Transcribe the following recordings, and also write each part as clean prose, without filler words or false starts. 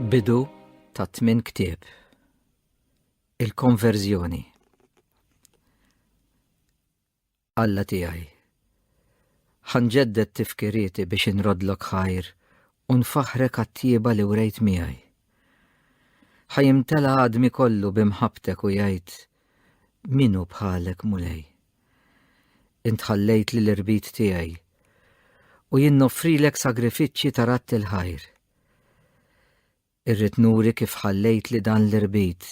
Bidu tat-tmien ktieb. Il-konverżjoni. Alla tiegħi, ħa nġedded tifkirieti biex inroddlok ħajr u nfaħħrek għat-tjieba li wrejt miegħi. Ħa jimtela għadmi kollu b'imħabbtek u jgħid, Min hu bħalek, Mulej? Int ħallejtli l-irbit tiegħi u jien noffrilek sagrifiċċji ta' radd il-ħajr. Irrid nuri kif ħallejtli dan l-irbit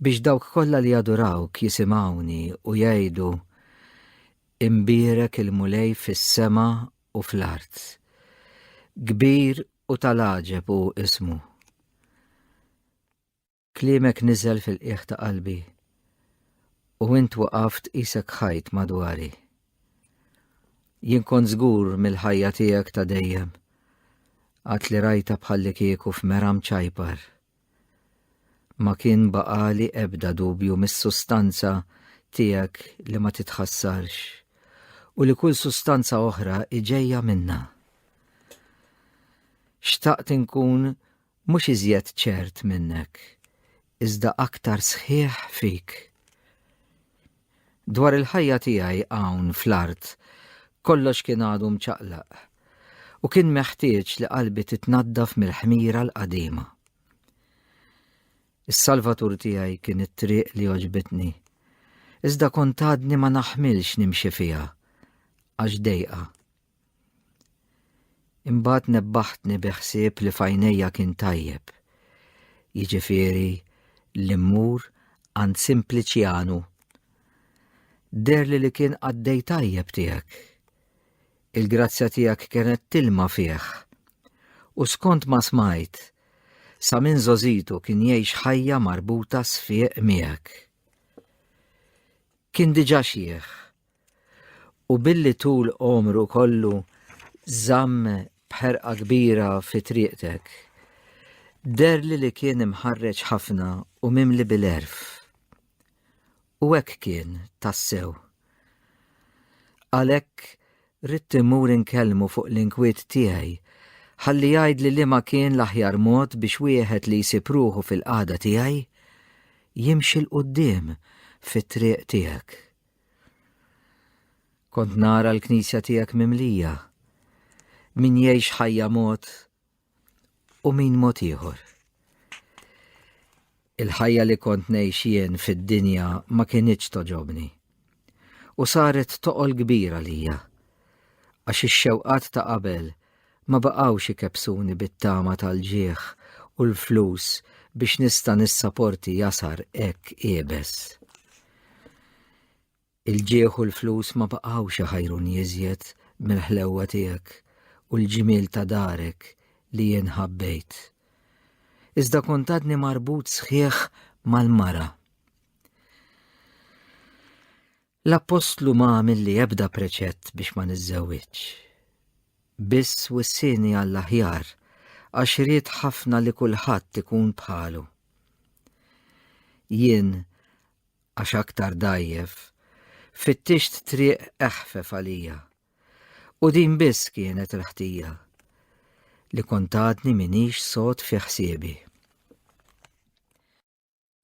biex dawk kollha li jadurawk jisimgħuni u jgħidu, Imbierek il-Mulej fis-sema u fl-art. Kbir u tal-għaġeb hu ismu. Kliemek niżel fil-qiegħ ta' qalbi, u int waqaft qisek ħajt madwari. Jien kont żgur mill-ħajja tiegħek ta' dejjem, għad li rajtha bħallikieku f'mera mċajpar. Ma kien baqagħli ebda dubju mis-sustanza tiegħek li ma titħassarx, u li kull sustanza oħra hi ġejja minnha. Xtaqt inkun Mhux iżjed ċert minnek, iżda aktar sħiħ fik. Dwar il-ħajja tiegħi hawn fl-art, kollox kien għadu mċaqlaq, u kien meħtieġ li qalbi titnaddaf mill-ħmira l-qadima. Is-Salvatur tiegħi kien it-triq li għoġbitni, iżda kont għadni ma naħmilx nimxi fiha, għax dejqa. Imbagħad nebbaħtni bi ħsieb li f'għajnejja kien tajjeb, jiġifieri li mmur għand Simpliċjanu. Deherli li kien qaddej tajjeb tiegħek. Il-grazzja tiegħek kienet tilma fih. U skont ma smajt, sa minn żgħożitu kien jgħix ħajja marbuta sfiq miegħek. Kien diġà xjieħ, U billi tul għomru kollu żamm b'ħerqa kbira fi triqtek, deherli li kien imħarreġ ħafna u mimli bil-għerf. U hekk kien tassew. Għalhekk ridt immur inkellmu fuq l-inkwiet tiegħi ħalli jgħidli liema kien l-aħjar mod biex wieħed li jsib ruħu fil-qagħda tiegħi jimxi 'l quddiem fit-triq tiegħek. Kont nara l-knisja tiegħek mimlija, min jgħix ħajja mod u min mod ieħor. Il-ħajja li kont ngħix jien fid-dinja ma kinitx toġobni. U saret toqol kbir għalija, għax ix-xewqat ta' qabel ma baqgħux ikebsuni bit-tama tal-ġieħ u l-flus biex nista' nissaporti jasar hekk iebes. Il-ġieħ u l-flus ma baqgħux iħajruni iżjed mill-ħlewwa tiegħek u l-ġmiel ta' darek li jien ħabbejt. Iżda kont għadni marbut sħiħ mal-mara. L-Appostlu ma għamilli ebda preċett biex ma niżżewwiġx. Biss wissieni għall-aħjar għax ried ħafna li kulħadd ikun bħalu. Jien, għax aktar dgħajjef, fittixt triq eħfef għalija. U din biss kienet il-ħtija li kont għadni minix sod fi ħsiebi.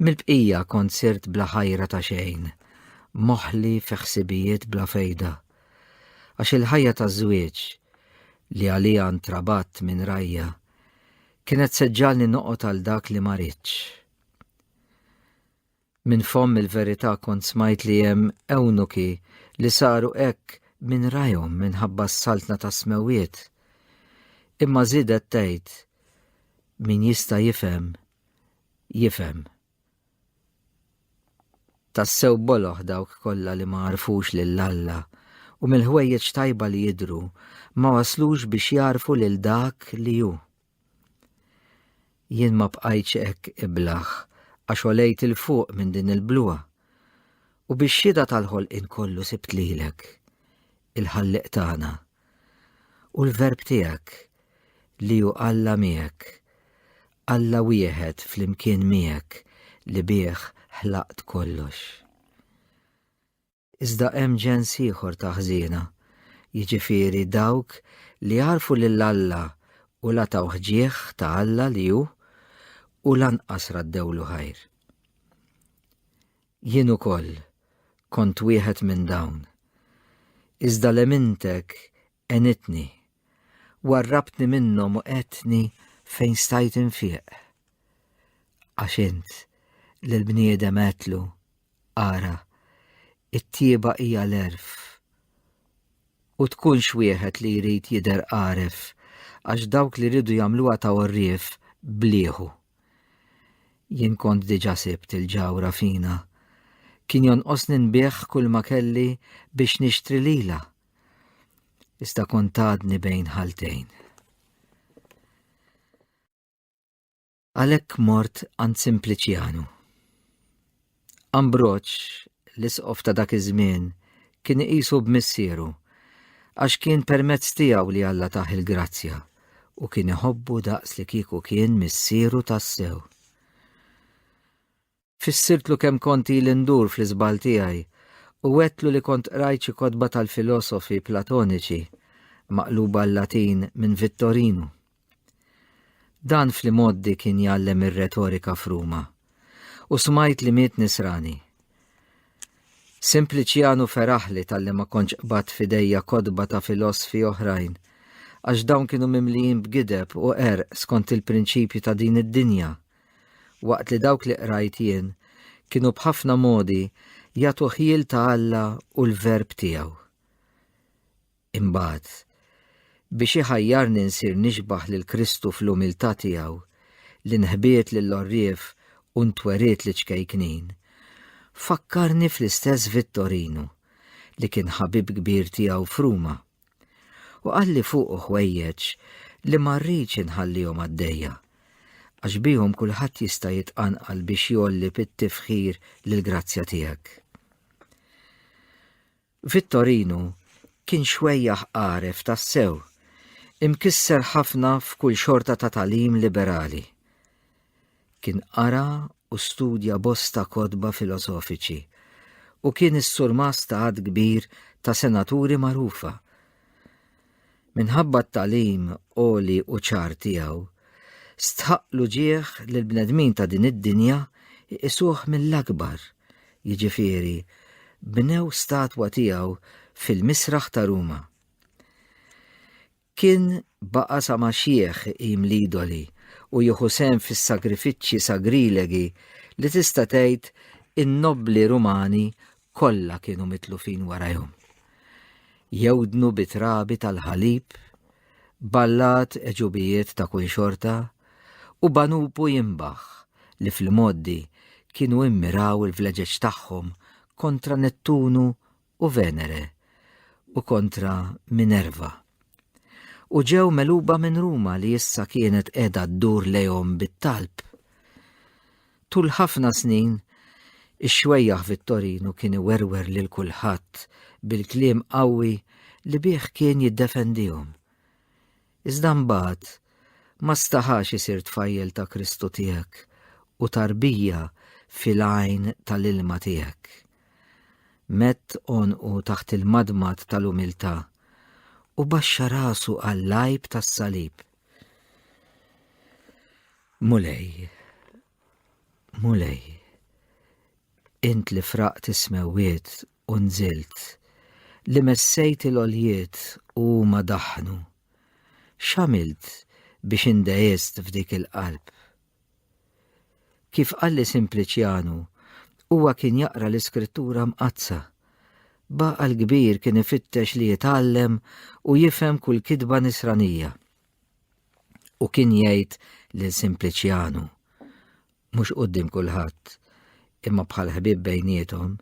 Mill-bqija kont sirt bla ħajra ta' xejn, moħli fi ħsibijiet bla fejda. Għax il-ħajja taż-żwieġ, li għaliha ntrabatt minn rajja, kienet se ġġagħalni noqgħod għal dak li ma ridtx. Minn fomm il-verità kont smajt li hemm ewnuki li saru hekk minn rajhom minħabba s-saltna tas-smewwiet. Imma żiedet tgħid, min jista' jifhem, jifhem. Tassew boloh dawk kollha li ma għarfux lil Alla u mill-ħwejjeġ tajba li jidhru ma waslux biex jagħrfu lil dak li hu. Jien ma bqajtx hekk iblah għax għolejt 'il fuq minn din il-bluha u bix-xhieda tal-ħolqien kollu sibt lilek, il-Ħallieq tagħna, u l-Verb tiegħek li hu Alla miegħek, Alla wieħed flimkien miegħek li bih ħlaqt kollox. Iżda hemm ġens ieħor ta' ħżiena, jiġifieri dawk li għarfu lil Alla u la tawh ġieħ ta' Alla li hu. u lanqas raddewlu ħajr. Jien ukoll kont wieħed minn dawn. Iżda lemintek għenitni, warrabtni minnhom u qegħdtni fejn stajt infieq. Għax int lill-bniedem għedtlu, ara, it-tjieba hija l-għerf. U tkunx wieħed li jrid jidher għaref, għax dawk li riedu jagħmluha ta' għorrief blieħu. Jien kont diġà sibt il-ġawhra fina. Kien jonqosni nbigħ kulma kelli biex nixtri lilha. Iżda kont għadni bejn ħaltejn. Għalhekk mort għand Simpliċjanu. Ambroġ, l-isqof ta' dak iż-żmien, kien iqisu b'missieru, għax kien permezz tiegħu li Alla tah il-grazzja u kien iħobbu daqs li kieku kien missieru tassew. Fissirtlu kemm kont ili ndur fl-iżball tiegħi u għedtlu li kont qrajt xi kotba tal-filosofi Platoniċi maqluba għal-Latin minn Vittorinu. Dan fl-imgħoddi kien jgħallem ir-retorika f'Ruma u smajt li miet Nisrani. Simpliċjanu feraħli talli ma kontx qbadt f'idejja kotba ta' filosfi oħrajn, għax dawn kienu mimlijin b'gideb u qerq skont il-prinċipji ta' din id-dinja waqt li dawk li qrajt jien kienu b'ħafna modi jagħtu ħjiel ta' Alla u l-Verb tiegħu. Imbagħad, biex iħajjarni nsir nixbah lil Kristu fl-umiltà tiegħu, li nħbiet lill-għorrief u ntweriet liċ-ċkejknin, fakkarni fl-istess Vittorinu li kien ħabib kbir tiegħu f'Ruma. U qalli fuqu ħwejjeġ li ma rridx inħallihom għaddejja, għax bihom kulħadd jista' jitqanqal biex jgħolli bit-tifħir lill-grazzja tiegħek. Vittorinu kien xwejjaħ għaref tassew, imkisser ħafna f'kull xorta ta' tagħlim liberali. Kien qara u studja bosta kotba filosofiċi u kien is-surmast ta' għadd kbir ta' senaturi magħrufa. Minħabba t-tagħlim għoli u ċar tiegħu, stħaqqlu ġieħ li l-bnedmin ta' din id-dinja jqisuh mill-akbar, jiġifieri bnew statwa tiegħu fil-misraħ ta' Ruma. Kien baqa' sa ma xjieħ iqim l-idoli u jieħu sehem fis-sagrifiċċji sagrilegi li tista' tgħid in-nobbli Rumani kollha kienu mitlufin warajhom. Jewdnu bi trabi tal-ħalib, ballat għeġubijiet ta' kull xorta u banupu jinbaħ li fl-imgħoddi kienu immiraw il-vleġeġ tagħhom kontra Nettunu u Venere u kontra Minerva. U ġew megħluba minn Ruma li issa kienet qiegħda ddur lejhom bit-talb. Tul ħafna snin, ix-xwejjaħ Vittorinu kien iwerwer lil kulħadd bil-kliem qawwi li bih kien jiddefendihom. Iżda mbagħad ma staħax isir tfajjel ta' Kristu tiegħek u tarbija fil-għajn tal-ilma tiegħek. Medd għonqu taħt il-madmad tal-umiltà u baxxa rasu għall-għajb tas-salib. Mulej, Mulej, int li fraqt is-smewwiet u nżilt, li messejt il-għoljiet u huma daħnu, x'għamilt biex indehist f'dik il-qalb? Kif qalli Simpliċjanu, huwa kien jaqra l-Iskrittura Mqaddsa. B'għaqal kbir kien ifittex li jitgħallem u jifhem kull kitba Nisranija. U kien jgħid lil Simpliċjanu, mhux quddiem kulħadd, imma bħal ħbieb bejniethom,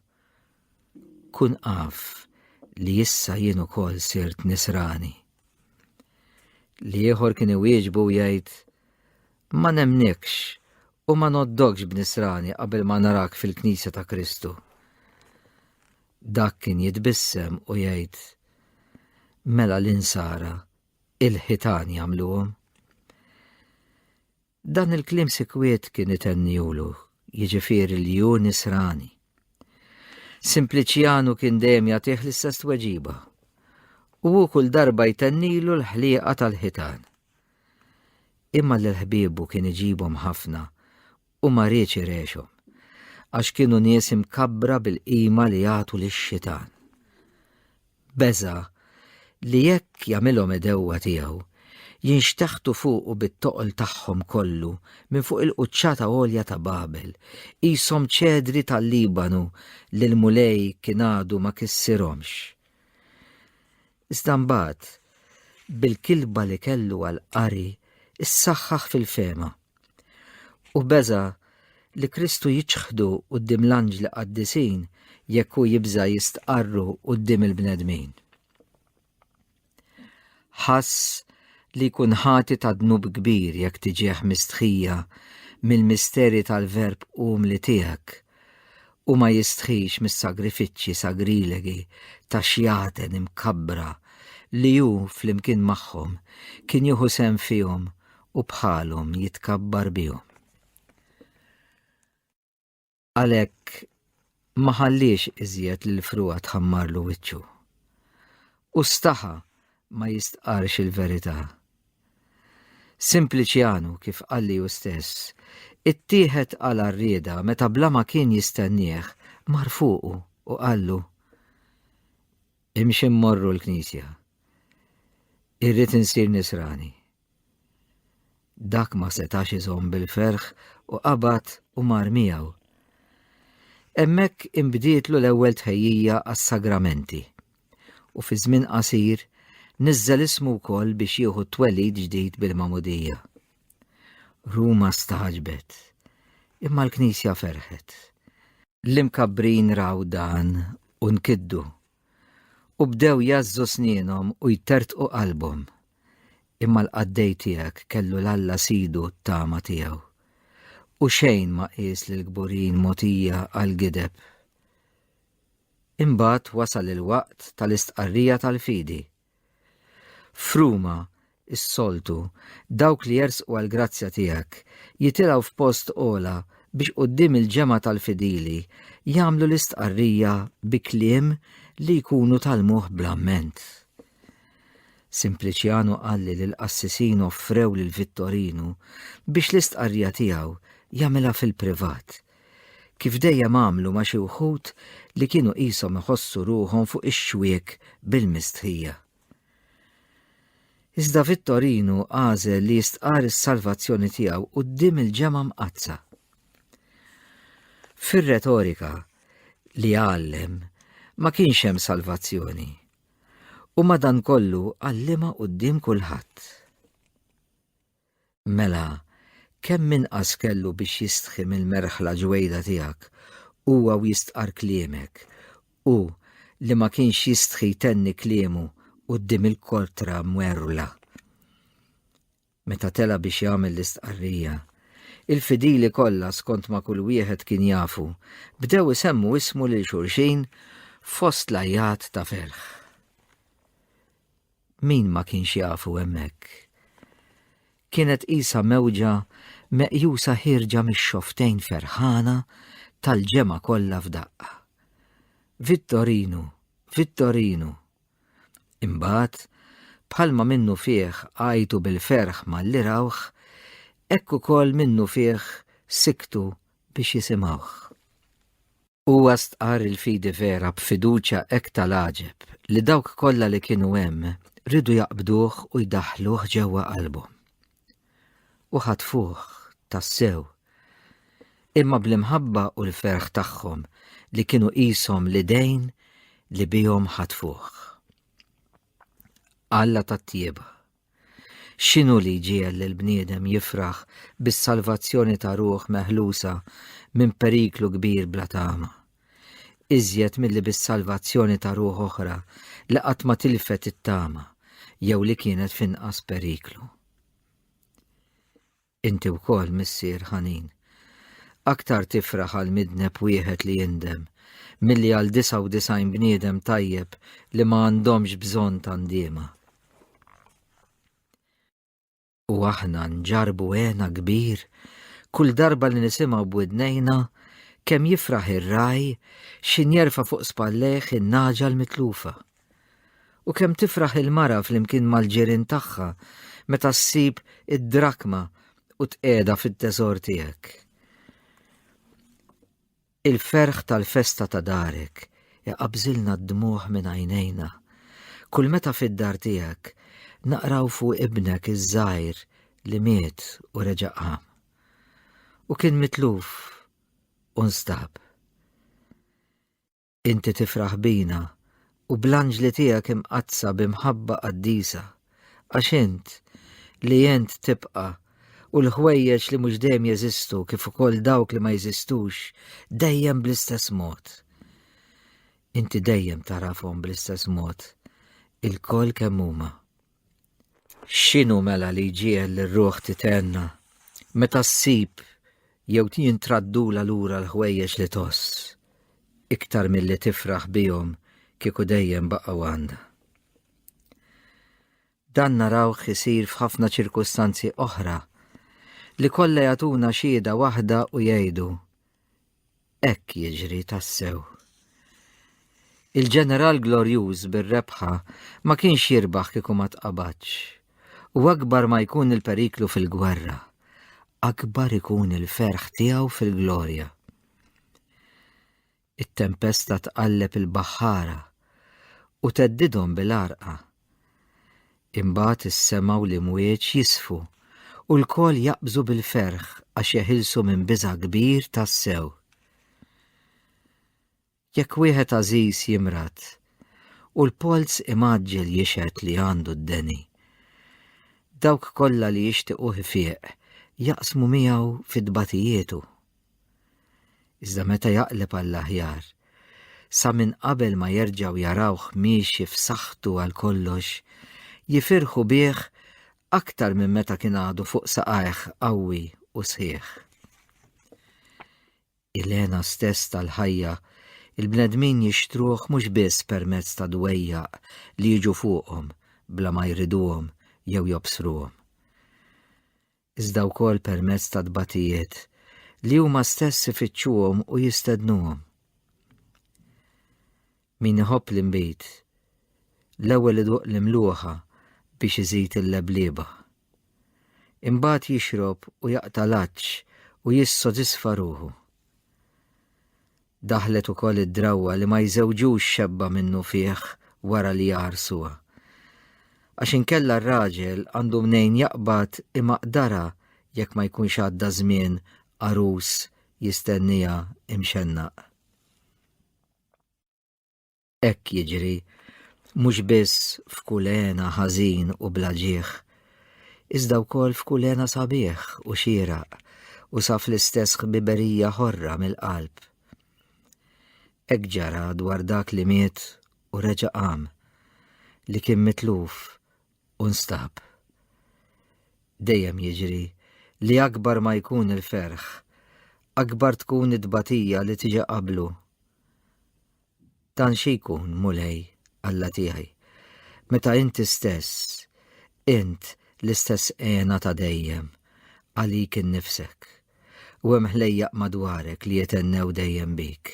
Kun af li issa jien ukoll sirt Nisrani. L-ieħor kien iwieġbu u jgħid, Ma nemmnikx u ma ngħoddokx b'Nisrani qabel ma narak fil-Knisja ta' Kristu. Dak kien jitbissem u jgħid, Mela l-insara il-ħitan jagħmluhom. Dan il-kliem sikwiet kien itenniulu, jiġifieri li hu Nisrani. Simpliċjanu kien dejjem jagħtih l-istess tweġiba, u hu kull darba jtennilu l-ħlieqa tal-ħitan. Imma lil ħbiebu kien iġibhom ħafna. U ma riedx irexhom, għax kienu nies imkabbra bil-qima li jagħtu lix-xitan. Beża' li jekk jagħmilhom għedewwa tiegħu, jinxteħtu fuqu bit-toqol tagħhom kollu minn fuq il-quċċata għolja ta' Babel, qishom ċedri tal-Libanu li l-Mulej kien għadu ma kissirhomx. Iżda mbagħad, bil-kilba li kellu għall-qari, issaħħaħ fil-fehma. U beża' li Kristu jiċħdu quddiem l-anġli qaddisin jekk hu jibża' jistqarru quddiem il-bnedmin. Ħass li jkun ħati ta' dnub kbir jekk tiġih mistħija mill-misteri tal-Verb umli tiegħek u ma jistħix mis-sagrifiċċji sagrilegi ta' xjaten imkabbra li hu flimkien magħhom kien jieħu sehem fihom u bħalhom jitkabbar bihom. Għalhekk ma ħalliex iżjed lil frugħa tħammarlu wiċċu. U staħa ma jistqarx il-verità. Simpliċjanu, kif qalli hu stess, ittieħed għal għarrieda meta bla ma kien jistennieh mar fuqu u qallu, Imxi mmorru l-knisja. Irrid insir nisrani. Dak ma setax iżomm bil-ferħ u qabad u mar miegħu. Hemmhekk inbdietlu l-ewwel tħejjija għas-sagramenti u fi żmien qasir niżżel ismu wkoll biex jieħu t-twelid ġdid bil-magħmudija. Ruma stagħġbet, imma l-Knisja ferħet. L-imkabbrin raw dan u nkiddu, u bdew jgħażżu snienhom u jtertqu qalbhom. Imma l-qaddej tiegħek kellu 'l Alla Sidu t-tama tiegħu, u xejn ma qies lill-kburin mogħtija għall-gideb. Imbagħad wasal il-waqt tal-istqarrija tal-fidi. F'Ruma, is-soltu, dawk li jersqu għall-grazzja tiegħek jitilgħu f'post ogħla biex quddiem il-ġemgħa tal-fidili jagħmlu l-istqarrija bi kliem li jkunu tgħallmuh bl-amment. Simpliċjanu qalli li l-qassisin offrew lil Vittorinu biex l-istqarrija tiegħu jagħmilha fil-privat, kif dejjem għamlu ma' xi wħud li kienu qishom iħossu ruħhom fuq ix-xwiek bil-mistħija. Iżda Vittorinu għażel li jistqarr is-salvazzjoni tiegħu quddiem il-ġemgħa mqaddsa. Fir-retorika li għallem ma kienx hemm salvazzjoni u madankollu għallimha quddiem kulħadd. Mela, kemm inqas kellu biex jistħi mill-merħla ġwejda tiegħek huwa u jistqarr kliemek, hu li ma kienx jistħi jtenni kliemu quddiem il-kortra mwerwla. Meta tela' biex jagħmel l-istqarrija, il-fidili kollha skont ma kull wieħed kien jafu, bdew isemmu ismu lil xulxin fost l-għajjat ta' ferħ. Min ma kienx jafu hemmhekk? Kienet qisha mewġa meqjusa ħierġa mix-xofftejn ferħana tal-ġemgħa kollha f'daqqa. Vittorinu! Vittorinu! Imbagħad, bħalma minnufih għajtu bil-ferħ malli rawh, hekk ukoll minnufih siktu biex jisimgħuh. Huwa stqarr il-fidi vera b'fiduċja hekk tal-għaġeb li dawk kollha li kienu hemm riedu jaqbduh u jdaħħluh ġewwa qalbhom. U ħatfuh tassew. Imma bl-imħabba u l-ferħ tagħhom li kienu qishom l-idejn li bihom ħatfuh. Alla tat-tjieba. X'inhu li jġiegħel lill-bniedem jifraħ bis-salvazzjoni ta' ruħ meħlusa minn periklu kbir bla tama, iżjed milli bis-salvazzjoni ta' ruħ oħra li qatt ma tilfet it-tama jew li kienet f'inqas periklu? Inti wkoll, Missier ħanin, aktar tifraħ għal midneb wieħed li jindem milli għal 99 bniedem tajjeb li ma għandhomx bżonn ta' ndiema. U aħna nġarbu hena kbir kull darba li nisimgħu b'widnejna kemm jifraħ ir-ragħaj x'in jerfa' fuq spallejh in-nagħġa l-mitlufa. U kemm tifraħ il-mara flimkien mal-ġirien tagħha meta ssib id-drakma u tqiegħda fit-teżor tiegħek. Il-ferħ tal-festa ta' darek iqabbżilna d-dmugħ minn għajnejna, kull meta fid-dar tiegħek naqraw fuq ibnek iż-żgħir li miet u reġa' qam. U kien mitluf u nstab. Inti tifraħ bina u bl-anġli tiegħek imqaddsa bi mħabba qaddisa, għax int li int tibqa' u l-ħwejjeġ li mhux dejjem jeżistu kif ukoll dawk li ma jeżistux dejjem bl-istess mod. Inti dejjem tarafhom bl-istess mod, ilkoll kemm huma. X'inhu mela li jġiegħel lir-ruħ tithenna meta ssib jew jintraddulha lura l-ħwejjeġ li tgħożż, iktar milli tifraħ bihom kieku dejjem baqgħu għandha? Dan narawh isir f'ħafna ċirkustanzi oħra li kollha jagħtuna xhieda waħda u jgħidu, Hekk jiġri tassew. Il-ġeneral glorjuż bir-rebħa ma kienx jirbaħ kieku ma tqabadx. U akbar ma jkun il-periklu fil-gwerra, akbar ikun il-ferħ tiegħu fil-glorja. It-tempesta tqalleb il-baħħara u theddidhom bil-għarqa. Imbagħad is-sema u l-imwieġ jisfu u lkoll jaqbżu bil-ferħ għax jeħilsu minn biża' kbir tassew. Jekk wieħed għażiż jimrad u l-polz imgħaġġel jixhed li għandu d-deni, dawk kollha li jixtiquh ifieq jaqsmu miegħu fi tbatijietu. Iżda meta jaqleb għall-aħjar, sa minn qabel ma jerġgħu jarawh miexi f'saħħtu għal kollox, jifirħu bih aktar minn meta kien għadu fuq saqajh qawwi u sħiħ. Il-hena stess tal-ħajja il-bnedmin jixtruh mhux biss permezz ta' dwejjaq li jiġu fuqhom bla ma jriduhom jew jobsruhom. iżda wkoll permezz ta' tbatijiet li huma stess ifittxuhom u jistednuhom. Min iħobb l-inbid, l-ewwel iduq l-imluħa biex iżid il-leblieba. Imbagħad jixrob u jaqta' l-għatx u jissodisfa ruħu. Daħlet ukoll id-drawwa li ma jżewġux xebba minnufih wara li jgħarrsuha. Għax inkella r-raġel għandu mnejn jaqbad imaqdarha jekk ma jkunx għadda żmien għarus jistenniha imxennaq. Hekk jiġri mhux biss f'kull hena ħażin u bla ġieħ, iżda wkoll f'kull hena sabiħ u xieraq u sa fl-istess ħbiberija ħorra mill-qalb. Hekk ġara dwar dak li miet u reġa' qam, li kien mitluf u nstab. Dejjem jiġri li akbar ma jkun il-ferħ, akbar tkun it-tbatija li tiġi qablu. Dan xi jkun, Mulej, Alla tiegħi, meta inti stess, int l-istess hena ta' dejjem, għalik innifsek, u hemm ħlejjaq madwarek li jithennew dejjem bik.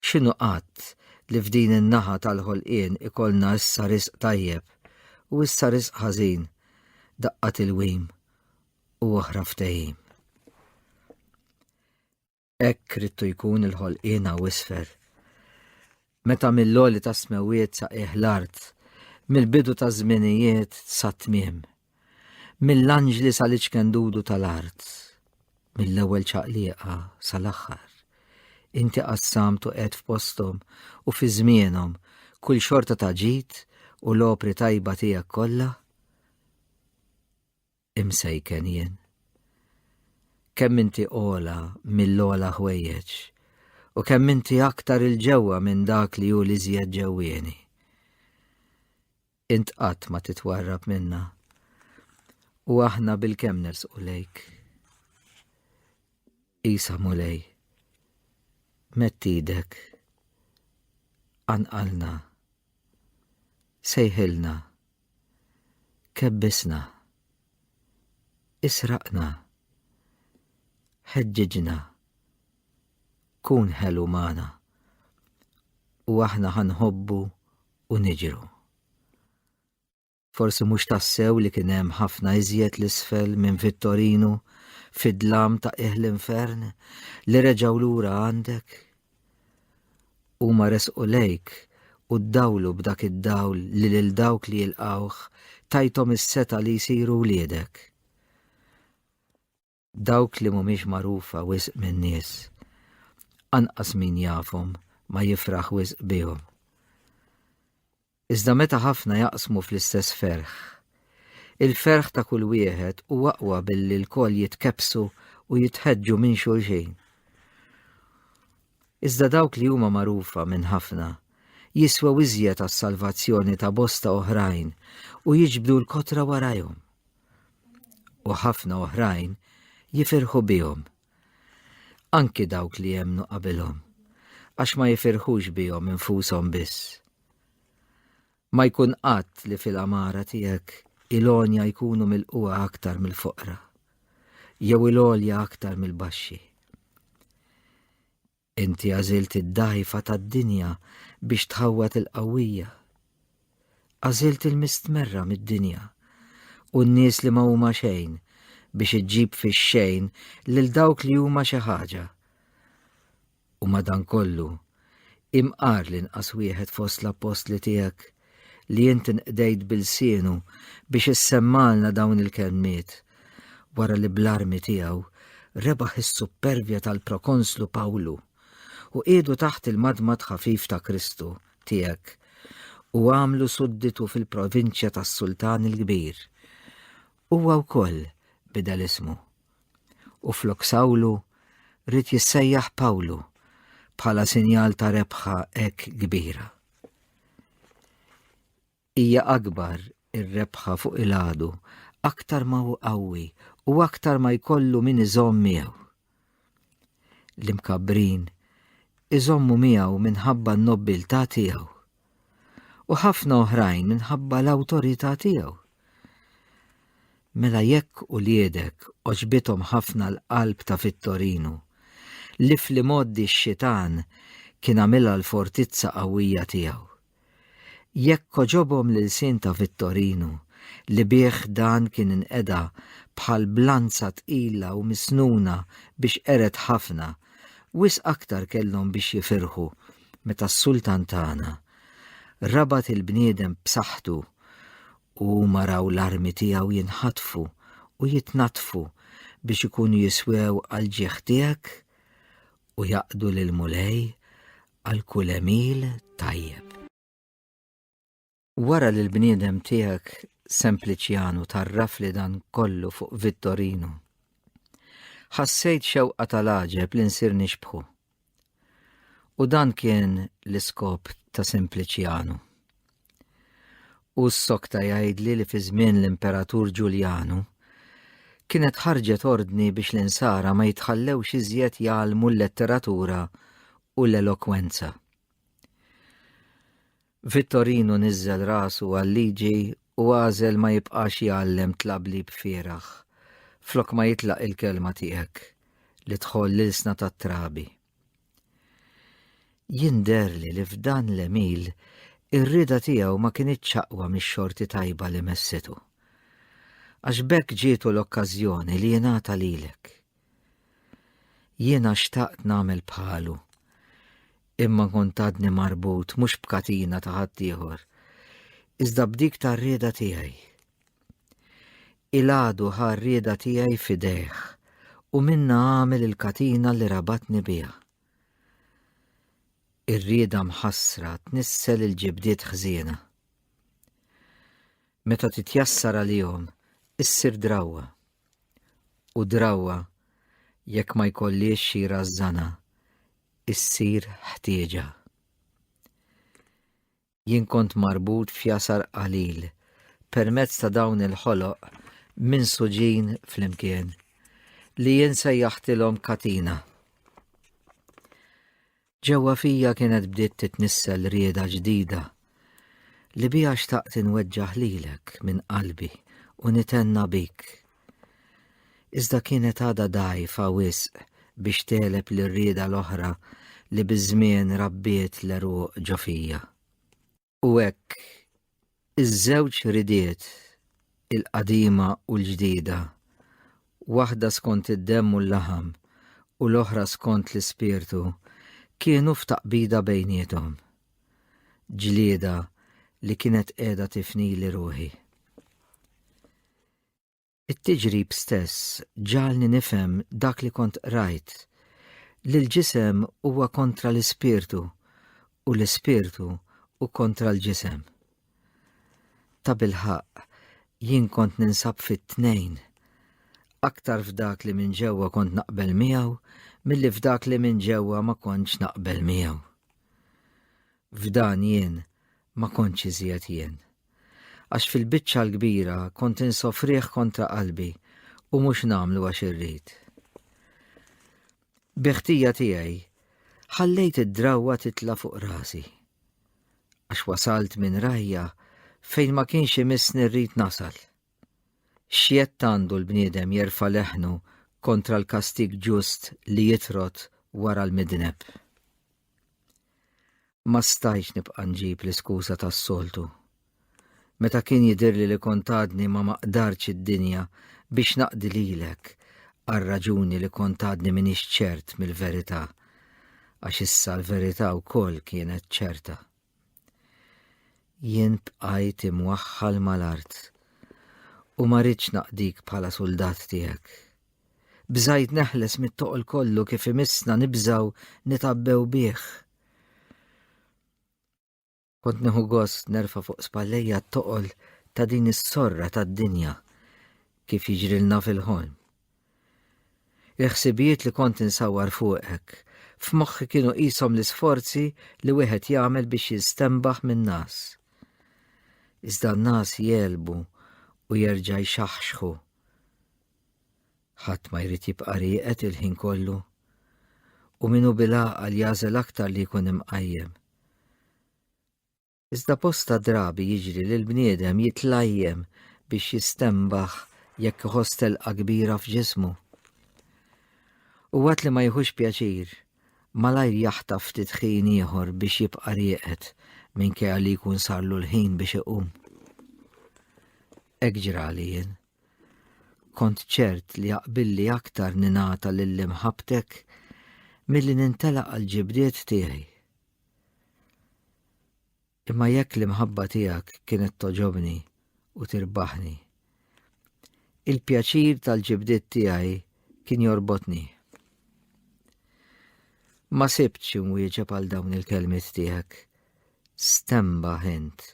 X'inhu qatt li f'din in-naħa tal-ħolqien ikollna issa risq tajjeb u issa risq ħażin, daqqa tilwim u oħra ftehim. Hekk ridtu jkun il-ħolqien hawn isfel. Meta mill-għoli tas-smewwiet sa qiegħ l-art, mill-bidu taż-żminijiet sat-tmiem, mill-anġli sal-iċken dudu tal-art, mill-ewwel ċaqliqa sal-aħħar, inti qassamt u qegħedt f'posthom u fi żmienhom kull xorta ta' ġid u l-opri tajba tiegħek kollha? Imsejken jien. Kemm inti ogħla mill-ogħla ħwejjeġ, u kemm inti aktar 'il ġewwa minn dak li hu l-iżjed ġewwieni. Int qatt ma titwarrab minna, u aħna bilkemm nersqu lejk. Isa Mulej, medd idek, qanqalna, sejħilna, Kebbisna. Israqna. Ħeġġiġna. Kun ħelu magħna. U aħna ħa nħobbu u niġru. Forsi mhux tassew li kien hemm ħafna iżjed 'l isfel minn Vittorinu? fid-dlam ta' qiegħ l-infern li reġgħu lura għandek. Huma resqu lejk u ddawlu b'dak id-dawl li lil dawk li jilqgħuh tajthom is-setgħa li jsiru wliedek. Dawk li mhumiex magħrufa wisq min-nies, anqas min jafhom ma jifraħ wisq bihom. Iżda meta ħafna jaqsmu fl-istess ferħ, il-ferħ ta' kull wieħed huwa aqwa billi lkoll jitkebbsu u jitħeġġu minn xulxin. Iżda dawk li huma magħrufa minn ħafna jiswew iżjed għas-salvazzjoni ta' bosta oħrajn u jiġbdu l-kotra warajhom. U ħafna oħrajn jifirħu bihom. Anki dawk li jemmnu qabilhom, għax ma jifirħux bihom infushom biss. Ma jkun qatt li fil-għamara tiegħek il-għonja jkunu milqugħa aktar mill-foqra, jew il-għolja aktar mill-baxxi. Inti għażilt id-dgħajfa tad-dinja biex tħawwad il-qawwija. Għażilt il-mistmerra mid-dinja u n-nies li ma huma xejn biex iġġib fix-xejn lil dawk li huma xi ħaġa. U madankollu, imqar l-inqas wieħed fost l-appostli tiegħek li int inqdejt bilsienu biex issemmalna dawn il-kelmiet, wara li bl-armi tiegħu rebaħ is-suppervja tal-prokonslu Pawlu u qiegħdu taħt il-madmad ħafif ta' Kristu tiegħek u għamlu sudditu fil-provinċja tas-Sultan il-Kbir. Huwa wkoll bidel ismu. U flok Sawlu ried jissejjaħ Pawlu bħala sinjal ta' rebħa hekk kbira. Hija akbar ir-rebħa fuq il-għadu aktar ma hu qawwi u aktar ma jkollu min iżomm miegħu. L-imkabbrin iżommu miegħu minħabba n-nobbiltà tiegħu u ħafna oħrajn minħabba l-awtorità tiegħu. Mela jekk uliedek għoġbithom ħafna l-qalb ta' Vittorinu, li fl-imgħoddi x-xitan kien għamilha l-fortizza qawwija tiegħu. Jekk għoġobhom l-ilsien ta' Vittorinu, li bih dan kien inqeda bħal b'lanza tqila u misnuna biex qered ħafna, wisq aktar kellhom biex jifirħu meta s-sultan tagħna rabat il-bniedem b'saħħtu u huma raw l-armi tiegħu jinħatfu u jitnaddfu biex ikunu jiswew għall-ġieħ tiegħek u jaqdu lill-Mulej għal kull għemil tajjeb. Wara li l-bniedem tiegħek Sempliċjanu tarrafli dan kollu fuq Vittorinu, ħassejt xewqa tal-għaġeb li nsir nixbħu. U dan kien l-iskop ta' Simpliċjanu. U s-sokta jgħidli li fi żmien l-Imperatur Ġuljanu kienet ħarġet ordni biex l-insara ma jitħallewx iżjed jgħallmu l-letteratura u l-elokwenza. Vittorinu niżżel rasu għal-liġi u għażel ma jibqax jgħallem tlablib fieragħ, flok ma jitlaq il-kelma tiegħek li tħoll l-ilsna tat-trabi. Jien deherli li f'dan l-għemil ir-rieda tiegħu ma kinitx aqwa mix-xorti tajba li messitu. Għax b'hekk ġietu l-okkażjoni li jingħata lilek. Jiena xtaqt nagħmel bħalu, imma kont għadni marbut mhux b'katina ta' ħaddieħor, iżda b'dik tar-rieda tiegħi. Il-għadu ħa r-rieda tiegħi f'idejh u minnha għamel il-katina li rabatni biha. Ir-rieda mħassra tnissel il-ġibdiet ħżiena. Meta titjassar għalihom, issir drawwa. U drawwa, jekk ma jkollhiex xi jrażżanha, issir ħtieġa. Jien kont marbut f'jasar qalil permezz ta' dawn il-ħoloq minsuġin flimkien, li jien sejjaħtilhom katina. Ġewwa fija kienet bdiet titnissel rieda ġdida li biha xtaqt inweġġaħ lilek minn qalbi u nithenna bik. Iżda kienet għadha dgħajfa wisq biex tegħleb lir-rieda l-oħra li biż-żmien rabbiet l-għeruq ġo fija. U hekk iż-żewġ ridiet, il-qadima u l-ġdida, Waħda skont id-demm u l-laħam u l-oħra skont l-ispirtu, kienu f'taqbida bejniethom. Ġlieda li kienet qiegħda tifnili ruħi. It-tiġrib stess ġagħalni nifhem dak li kont qrajt, li l-ġisem huwa kontra l-ispirtu u l-ispirtu hu kontra l-ġisem. Tabilħaqq, jien kont ninsab fit-tnejn, aktar f'dak li minn ġewwa kont naqbel miegħu milli f'dak li minn ġewwa ma kontx naqbel miegħu. F'dan jien ma kontx iżjed jien. Għax fil-biċċa l-kbira kont insofrih kontra qalbi u mhux nagħmlu għax irrid. Bi ħtija tiegħi ħallejt id-drawwa titla' fuq rasi. Għax wasalt minn rajja fejn ma kienx imissni rrid nasal. X'jedd għandu l-bniedem jerfa' leħnu kontra l-kastig ġust li jitrod wara l-midneb? Ma stajtx nibqa' nġib l-iskuża tas-soltu. Meta kien jidhirli li kont għadni ma maqdartx id-dinja biex naqdi lilek għal raġuni li kont għadni m'iniex ċert mill-verità, għax issa l-verità wkoll kienet ċerta. Jien bqajt imwaħħal mal-art u ma ridtx naqdik bħala suldat tiegħek. Bżajt neħles mit-toqol kollu kif imissna nibżgħu nitgħabbew bih. Kont nieħu gost nerfa' fuq spallejja t-toqol ta' din is-sorra tad-dinja kif jiġrilna fil-ħolm. Il-ħsibijiet li kont insawwar fuqek f'moħħi kienu qishom l-isforzi li wieħed jagħmel biex jistenbaħ min-nas. Iżda n-nas jegħlbu u jerġa' jxaħxħu Ħadd ma jrid jibqa' rieqed il-ħin kollu, u min hu bil-għaqal jagħżel aktar li jkun imqajjem. Iżda bosta drabi jiġri li l-bniedem jitlajjem biex jistenbaħ jekk iħoss telqa kbira f'ġismu. U waqt li ma jieħux pjaċir, malajr jaħtaf ftit ħin ieħor biex jibqa' rieqed minkejja li jkun sarlu l-ħin biex iqum. Hekk ġrali jien. Kont ċert li jaqbilli aktar ningħata lil imħabbtek milli nintelaq għall-ġibdiet tiegħi. Imma jekk l-imħabba tiegħek kienet togħġobni u tirbaħni, il-pjaċir tal-ġibdiet tiegħi kien jorbotni. Ma sibtx imwieġeb għal dawn il-kelmiet tiegħek. Stenbaħ int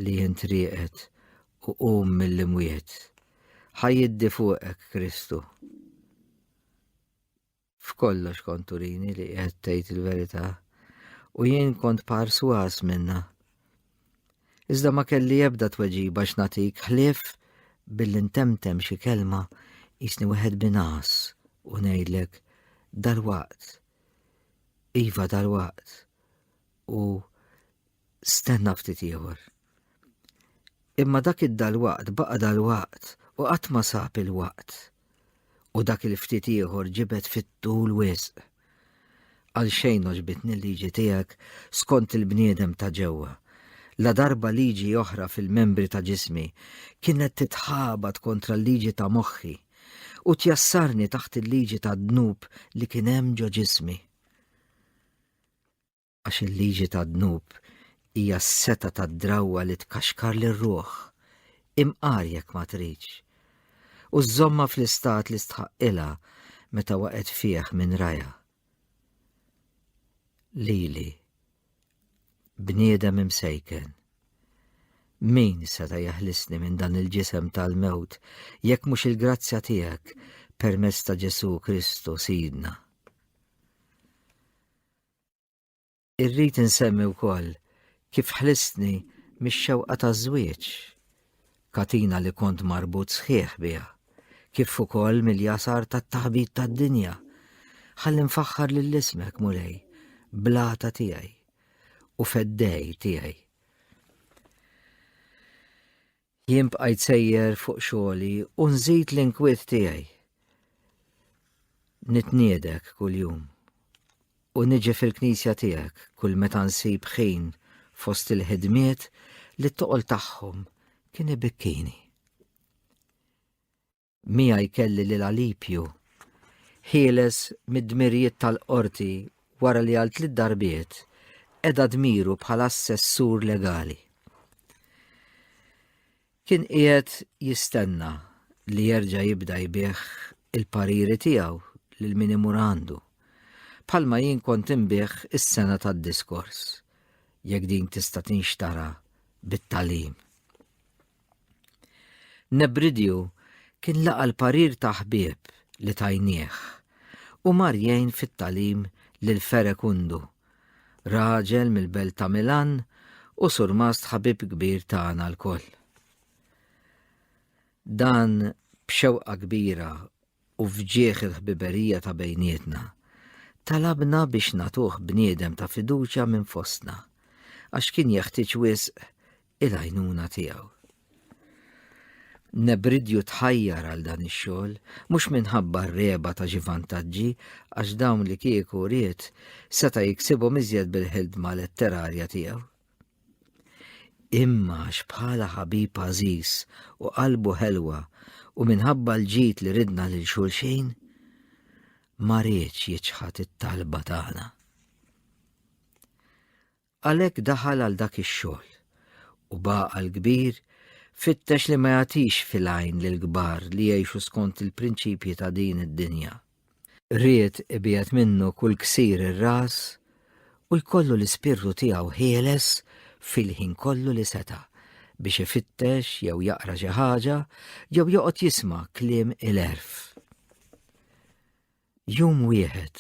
li int rieqed u qum mill-imwiet. Ħa jiddi fuqek Kristu. F'kollox kont turini li qiegħed tgħid il-verità u jien kont parswas minna. Iżda ma kelli ebda tweġiba x'nagħtik ħlief billi ntemtem xi kelma jisni wieħed binas u ngħidlek dalwaqt. Iva dalwaqt. U stenna ftit ieħor. Imma dak id-dalwaqt baqa' dalwaqt u qatt ma sab il-waqt. U dak il-ftit ieħor ġibed fit-tul wisq. Għal xejn għoġbitni l-liġi tiegħek skont il-bniedem ta' ġewwa. La darba liġi oħra fil-membri ta' ġismi kienet titħabat kontra l-liġi ta' moħħi u tjassarni taħt il-liġi tad-dnub li kien hemm ġo ġismi. Għax il-liġi tad-dnub hija s-setgħa tad-drawwa li tkaxkar lir-ruħ, imqar jekk ma tridx, u żżommha fl-istat li stħaqqilha meta waqgħet fih minn rajha. Lili, bniedem imsejken, min seta' jeħlisni minn dan il-ġisem tal-mewt jekk mhux il-grazzja tiegħek permezz ta' Ġesù Kristu Sidna? Irrid insemmi wkoll kif ħlistni mix-xewqa taż-żwieġ, katina li kont marbut sħiħ biha, kif ukoll mill-jasar tat-taħbit tad-dinja. Ħalli nfaħħar lil ismek, Mulej, blata tiegħi u feddej tiegħi. Jien bqajt sejjer fuq xogħli u nżid l-inkwiet tiegħi. Nitniedek kuljum u niġi fil-knisja tiegħek kull meta nsib ħin fost il-ħidmiet li t-toqol tagħhom kien ibikkini. Miegħi kelli lil Alipju, ħieles mid-dmirijiet tal-qorti wara li għal tliet darbiet qeda dmiru bħala assessur legali. Kien qiegħed jistenna li jerġa' jibda jbigħ il-pariri tiegħu lil min imur għandu, bħalma jien kont inbigħ is-sengħa tad-diskors, jekk din tista' tinxtara bit-tagħlim. Nebridju kien laqa' l-parir ta' ħbieb li tajnieh u mar jgħin fit-tagħlim lil Ferekundu, raġel mill-belt ta' Milan u surmast ħabib kbir tagħna lkoll. Dan b'xewqa kbira u f'ġieħ il-ħbiberija ta' bejnietna, talabna biex nagħtuh bniedem ta' fiduċja minn fostna, għax kien jeħtieġ wisq il-għajnuna tiegħu. Nebridju tħajjar għal dan ix-xogħol mhux minħabba r-regħba ta' xi vantaġġi għax dawn li kieku ried seta' jiksibhom iżjed bil-ħidma letterarja tiegħu. Imma għax bħala ħabib għażiż u qalbu ħelwa u minħabba l-ġid li ridna lil xulxin, ma riedx jiċħad it-talba tagħna. Għalhekk daħal għal dak ix-xogħol u b'għaqal kbir fittex li ma jagħtix fil-għajn lill-kbar li jgħixu skont il-prinċipji ta' din id-dinja. Ried ibiegħed minnu kull ksir ir-ras u jkollu l-ispirtu tiegħu ħieles fil-ħin kollu li seta' biex ifittex jew jaqra xi ħaġa jew joqgħod jisma' kliem il-għerf. Jum wieħed,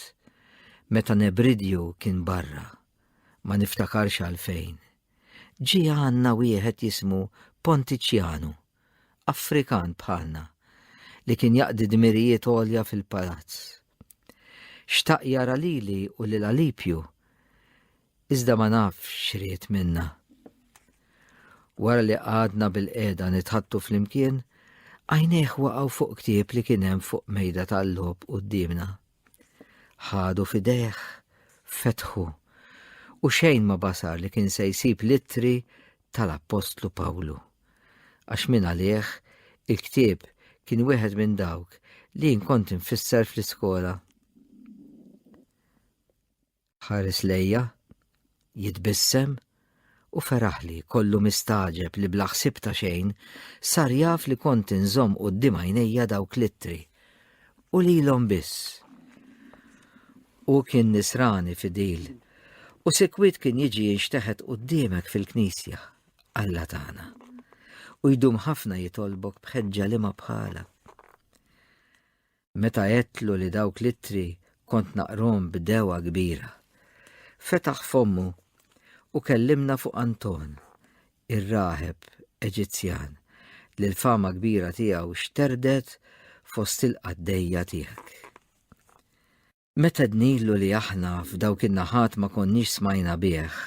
meta Nebridju kien barra, ma niftakarx għalfejn, ġie għandna wieħed jismu Pontiċjanu, Afrikan bħalna, li kien jaqdi dmirijiet għolja fil-palazz. Xtaq jara lili u lil Alipju, Iżda ma nafx x'ried minna. Wara li qgħadna bilqiegħda nitħaddtu flimkien, għajnejh waqgħu fuq ktieb li kien hemm fuq mejda tal-logħob quddiemna. Ħadu f'idejh, fetħu, u xejn ma basar li kien se jsib l-ittri tal-Appostlu Pawlu. Għax minn għalih il-ktieb kien wieħed minn dawk li jien kont infisser fl-iskola. Ħares lejja, jitbissem, u feraħli kollu mistagħġeb li bla ħsieb ta' xejn sar jaf li kont inżomm quddiem għajnejja dawk l-ittri, u lilhom biss. Hu kien nisrani fidil, u sikwit kien jiġi jinxteħet quddiemek fil-knisja, Alla tagħna, u jdum ħafna jitolbok b'ħeġġa li ma bħalha. Meta għedtlu li dawk l-ittri kont naqrhom b'dewgħa kbira, fetaħ fommu u kellimna fuq Anton, ir-raħeb Eġizzjan li l-fama kbira tiegħu xterdet fost il-qaddejja tiegħek. Meta għednilu li aħna f'dawk in-naħat ma konniex smajna bih,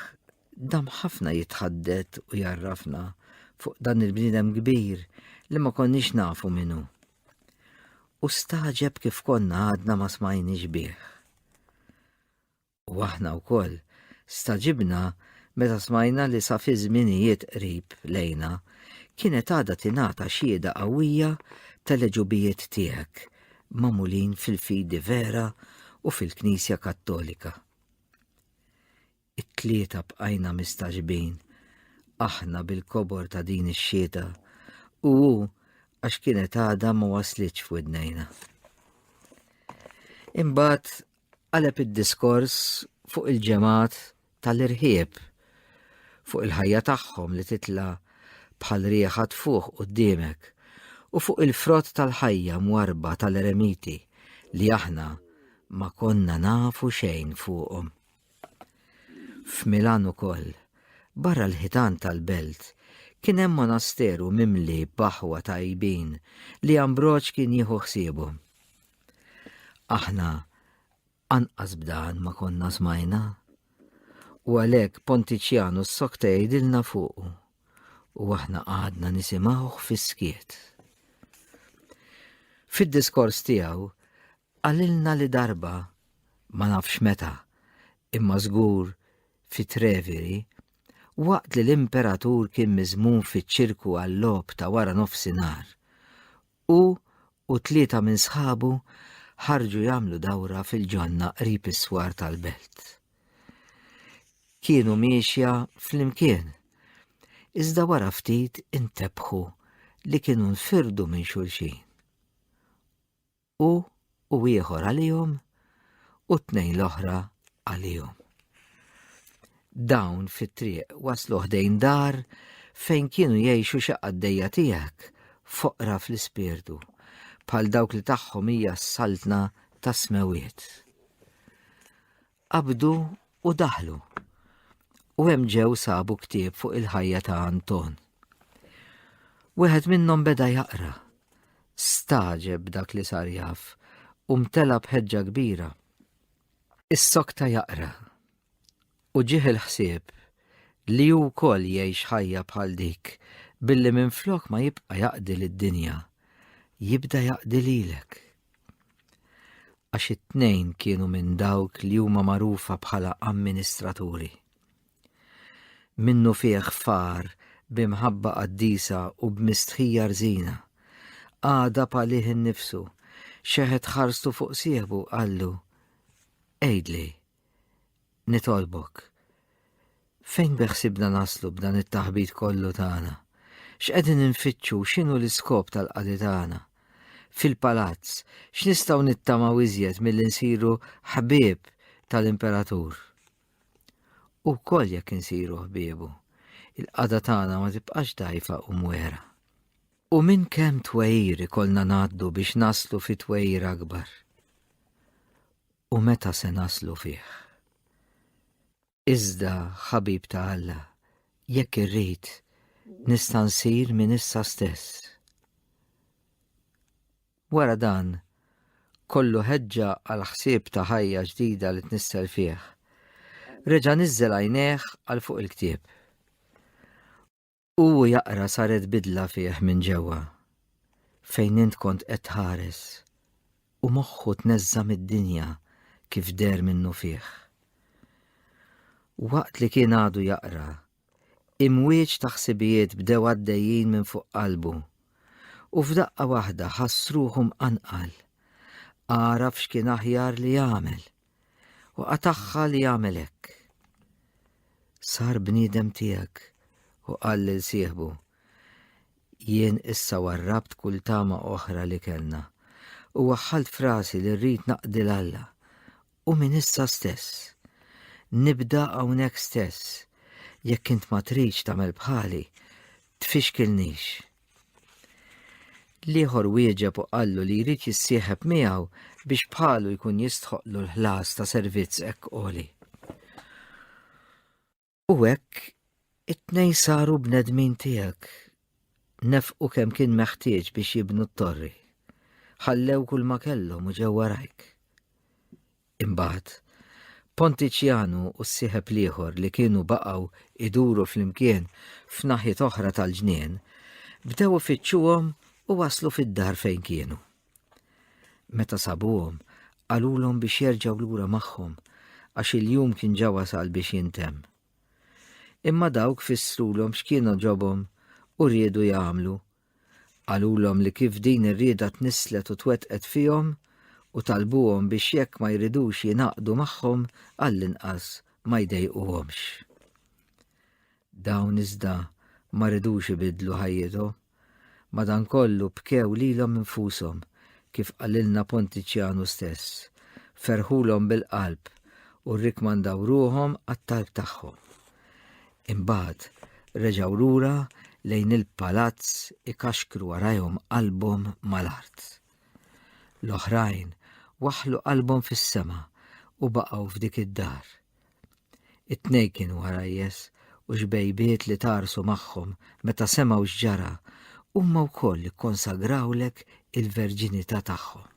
dam ħafna jitħaddet u jgħarrafna fuq dan il-bniedem kbir li ma konniex nafu min hu. U stagħġeb kif konna għadna ma smajniex bih. U aħna wkoll stagħġibna meta smajna li sa fi żminijiet qrib lejna kienet għadha tingħata xhieda qawwija tal-għeġubijiet tiegħek magħmulin fil-fidi vera u fil-Knisja Kattolika. It-tlieta bqajna mistagħġbin, aħna bil-kobor ta' din ix-xhieda u hu għax kienet għadha ma waslitx f'widnejna. Imbagħad qaleb id-diskors fuq il-ġemgħat tal-irħieb, fuq il-ħajja tagħhom li titla' bħal rieħa tfuħ quddiemek, u fuq il-frott tal-ħajja mwarrba tal-eremiti li aħna ma konna nafu xejn fuqhom. F'Milan ukoll, barra l-ħitan tal-belt, kien hemm monasteru mimli b'aħwa tajbin li Ambroġ kien jieħu ħsiebhom. Aħna anqas b'dan ma konna smajna. U għalhekk Pontiċjanu ssokta jgħidilna fuqu u aħna qgħadna nisimgħuh fis-skiet. Fid-diskors tiegħu qalilna li darba, ma nafx meta, imma żgur fi Treviri, waqt li l-imperatur kien miżmum fiċ-ċirku għal-logħob ta' wara nofsinhar, hu. u tlieta minn sħabu ħarġu jagħmlu dawra fil-ġonna qrib is-swar tal-belt. Kienu miexja flimkien, iżda wara ftit intebħu li kienu nfirdu minn xulxin. Hu u ieħor għalihom u t-tnejn l-oħra għalihom. Dawn fit-triq waslu ħdejn dar fejn kienu jgħixu xi qaddejja tiegħek foqra fl-ispirtu, bħal dawk li tagħhom hija s-saltna tas-smewiet. Qabdu u daħlu, u hemm ġew sabu ktieb fuq il-ħajja ta' Anton. Wieħed minnhom beda jaqra. Stagħġeb b'dak li sar jaf u mtela b'ħeġġa kbira. Issokta jaqra u ġieħ il-ħsieb li hu wkoll jgħix ħajja bħal dik billi minflok ma jibqa' jaqdi lid-dinja, jibda jaqdi lilek. Għax it-tnejn kienu minn dawk li huma magħrufa bħala amministraturi. Minnufih far b'imħabba qaddisa u b'mistħija rżina. Għadab għalih innifsu, xeħet ħarstu fuq sieħbu qallu, Għidli, nitolbok, fejn beħsibna naslu b'dan it-taħbit kollu tagħna? X'qegħdin infittxu x'inhu l-iskop tal-qadi tagħna? Fil-palazz, x'nistgħu nittamaw iżjed milli nsiru ħbieb tal-imperatur? U wkoll jekk insiru ħbiebu, il-qagħda tagħna ma tibqax dgħajfa u mwera. U minn kemm twegħir ikollna ngħaddu biex naslu fi twegħir akbar? U meta se naslu fih? Iżda, ħabib ta' Alla, jekk irrid, nista' nsir minn issa stess. Wara dan, kollu ħeġġa għal ħsieb ta' ħajja ġdida li tnissel fih, reġa' niżżel għajnejh għal fuq il-ktieb. U jaqra saret bidla fih minn ġewwa, fejn int kont qed tħares, u moħħu tneżża' mid-dinja kif deher minnufih. Waqt li kien għadu jaqra, Imwieġ ta' ħsibijiet bdew għaddejjin minn fuq qalbu, u f'daqqa waħda ħass ruħu mqanqal. Għaraf x'kien aħjar li jagħmel, u qatagħha li jagħmel hekk. Sar bniedem tiegħek u qal lil sieħbu, Jien issa warrabt kull tama oħra li kellna, u waħħalt f'rasi li rrid naqdi 'l Alla, u minn issa stess. Nibda hawnhekk stess. Jekk int ma tridx tagħmel bħali, tfixkilnix. L-ieħor wieġeb u qallu li jrid jissieħeb miegħu biex bħalu jkun jistħoqlu l-ħlas ta' servizz hekk għoli. U hekk it-tnejn saru bnedmin tiegħek. Nefqu kemm kien meħtieġ biex jibnu t-torri. Ħallew kull ma kellhom u ġew warajk. Imbagħad, Pontiċjanu u s-sieħeb l-ieħor li kienu baqgħu iduru flimkien f'naħiet oħra tal-ġnien, bdew ifittxuhom u waslu fid-dar fejn kienu. Meta sabuhom, qalulhom biex jerġgħu lura magħhom għax il-jum kien ġa wasal biex jintemm. Imma dawk fissrulhom x'kien għoġobhom u riedu jagħmlu. Qalulhom li kif din ir-rieda tnisslet u twettqet fihom u talbuhom biex jekk ma jridux jingħaqdu magħhom għall-inqas ma jdejquhomx. Dawn iżda ma ridux ibiddlu ħajjithom. Madankollu bkew lilhom infushom, kif qalilna Pontiċjanu stess, ferħulhom bil-qalb u rrikmandaw ruħhom għat-talb tagħhom. Imbagħad reġgħu lura lejn il-palazz ikaxkru warajhom qalbhom mal-art. L-oħrajn waħħlu qalbhom fis-sema u baqgħu f'dik id-dar. It-tnejn kienu għarajjes u xbejbiet li tgħarrsu magħhom meta semgħu x'ġara, huma wkoll ikkonsagrawlek il-verġinità tagħhom.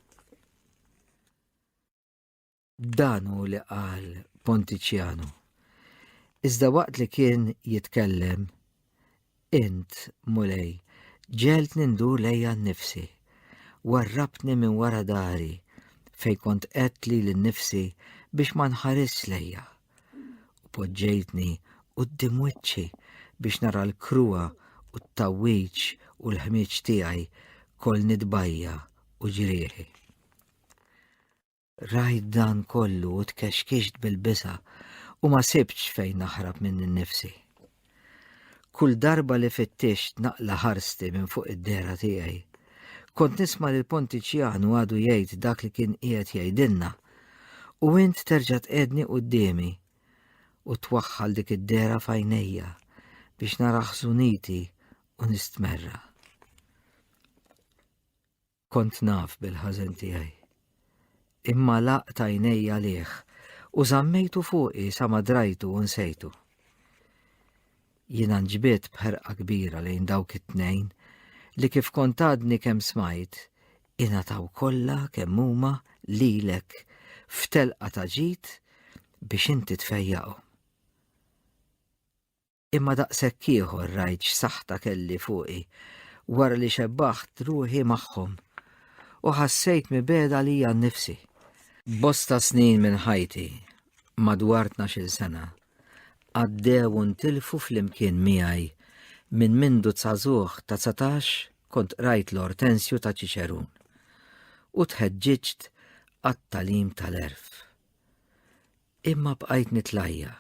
Dan hu li qal Pontiċjanu. Iżda waqt li kien jitkellem, Int, Mulej, ġegħeltni ndur lejja nnifsi, warrabtni minn wara dari, fejn kont għedt lili nnifsi biex ma nħarisx lejja. U poġġejtni quddiem wiċċi biex nara l-kruha u t-tgħawwiġ u l-ħmieġ tiegħi kollni tbajja' u ġrieħi. Rajt dan kollu u tkexkixt bil-biża' u ma sibtx fejn naħrab minni nnifsi. Kull darba li fittixt naqla' ħarsti minn fuq id-dehra tiegħi, kont nisma' lil Pontiċjanu għadu jgħid dak li kien qiegħed jgħidilna, u int terġa' tqegħdni quddiemi u twaħħal dik id-dehra f'għajnejja biex nara ħżuniti u nistmerra. Kont naf bil-ħażen tiegħi. Imma laqt għajnejja għalih u żammejtu fuqi sa ma drajtu u nsejtu. Jiena nġbidt b'ħerqa kbira lejn dawk it-tnejn li kif kont għadni kemm smajt, ingħataw kollha kemm huma lilek f'telqa ta' ġid biex inti tfejjaqhom. Imma daqshekk ieħor rajt x'saħta kelli fuqi wara li xebbaħt ruħi magħhom u ħassejt mibegħda lija nnifsi. Bosta snin minn ħajti, madwar 12-il sena, għaddew u ntilfu flimkien miegħi minn mindu żagħżugħ ta' 19 kont qrajt l-Ortensju ta' Ċiċerun u tħeġġiġt għat-tagħlim tal-għerf. Imma bqajt nitlajja.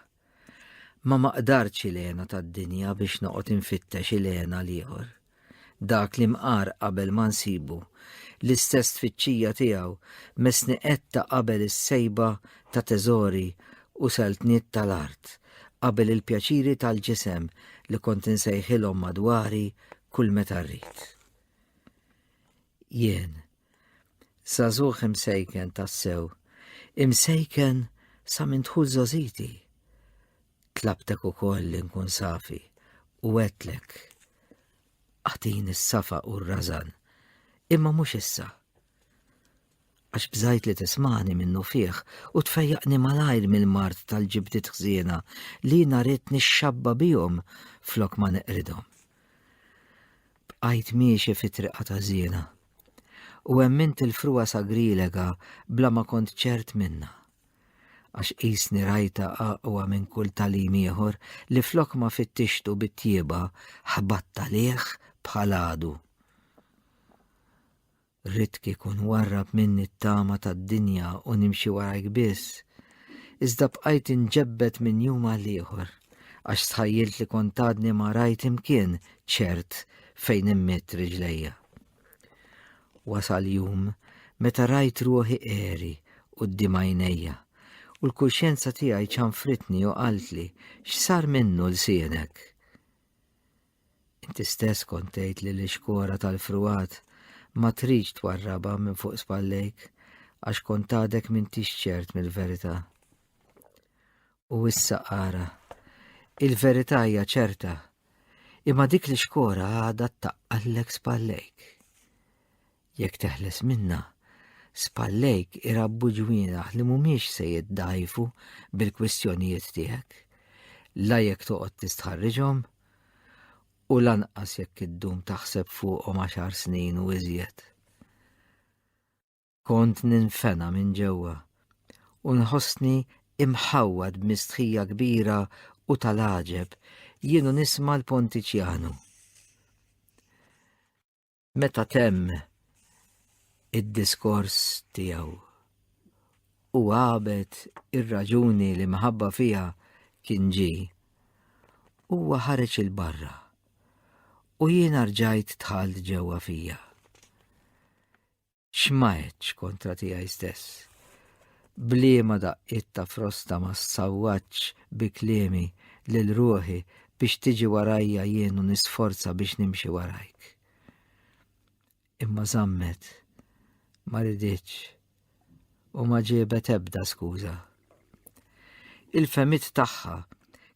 Ma maqdartx il-hena tad-dinja biex noqgħod infittex il-hena l-ieħor. Dak li mqar qabel ma nsibu, l-istess tfittxija tiegħu messni qedta qabel is-sejba ta' teżori u saltniet tal-art, qabel il-pjaċiri tal-ġisem li kont insejħilhom madwari kull meta rrid. Jien, Żagħżugħ imsejken tassew, imsejken sa minn dħul żgħożiti. Tlabtek ukoll li nkun safi u għedtlek, agħtini s-safa u r-rażan, imma mhux issa. Għax bżajt li tismagħni minnufih u tfejjaqni malajr mill-mard tal-ġibdiet ħżiena li jiena ridt nixxabba bihom flok ma neqridhom. Bqajt miexi fi triqa ta' żiena u emmint il-frugħa sagrilega bla ma kont ċert minnha. Għax qisni rajtha aqwa minn kull tagħlim ieħor li flok ma fittixtu bit-tjieba ħbatt għalih bħal għadu. Ridt kieku nwarrab minni t-tama tad-dinja u nimxi warajk biss, iżda bqajt inġebbed minn jum għal ieħor, għax stħajjilt li kont għadni ma rajt imkien ċert fejn immidd riġlejja. Wasal jum meta rajt ruħi għeri quddiem għajnejja u l-kuxjenza tiegħi ċanfritni u qaltli x'sar minnu lsienek. Inti stess kont tgħid li l-ixkora tal-frugħat ma tridx twarrabha minn fuq spallejk għax kont għadek m'intix ċert mill-verità. U issa ara, il-verità hija ċerta, imma dik l-ixkora għadha ttaqqallek spallejk. Jekk teħles minnha, spallejk irabbu ġwienaħ li mhumiex se jiddgħajfu bil-kwistjonijiet tiegħek, la jekk toqgħod tistħarriġhom u lanqas jekk iddum taħseb fuqhom għaxar snin u iżjed. Kont ninfena minn ġewwa u nħossni imħawwad b'mistħija kbira u tal-għaġeb jien u nisma' l-Pontiċjanu. Meta temm id-diskors tiegħu u għabet ir-raġuni li mħabba fiha kien ġie, huwa ħareġ 'il barra u jiena rġajt dħalt ġewwa fija. X'ma għedtx kontra tiegħi stess? B'liema daqqiet ta' frosta ma ssawwatx bi kliemi lil ruħi biex tiġi warajja jien u nisforza biex nimxi warajk. Imma żammet, ma riditx u ma ġiebet ebda skuża. Il-fehmiet tagħha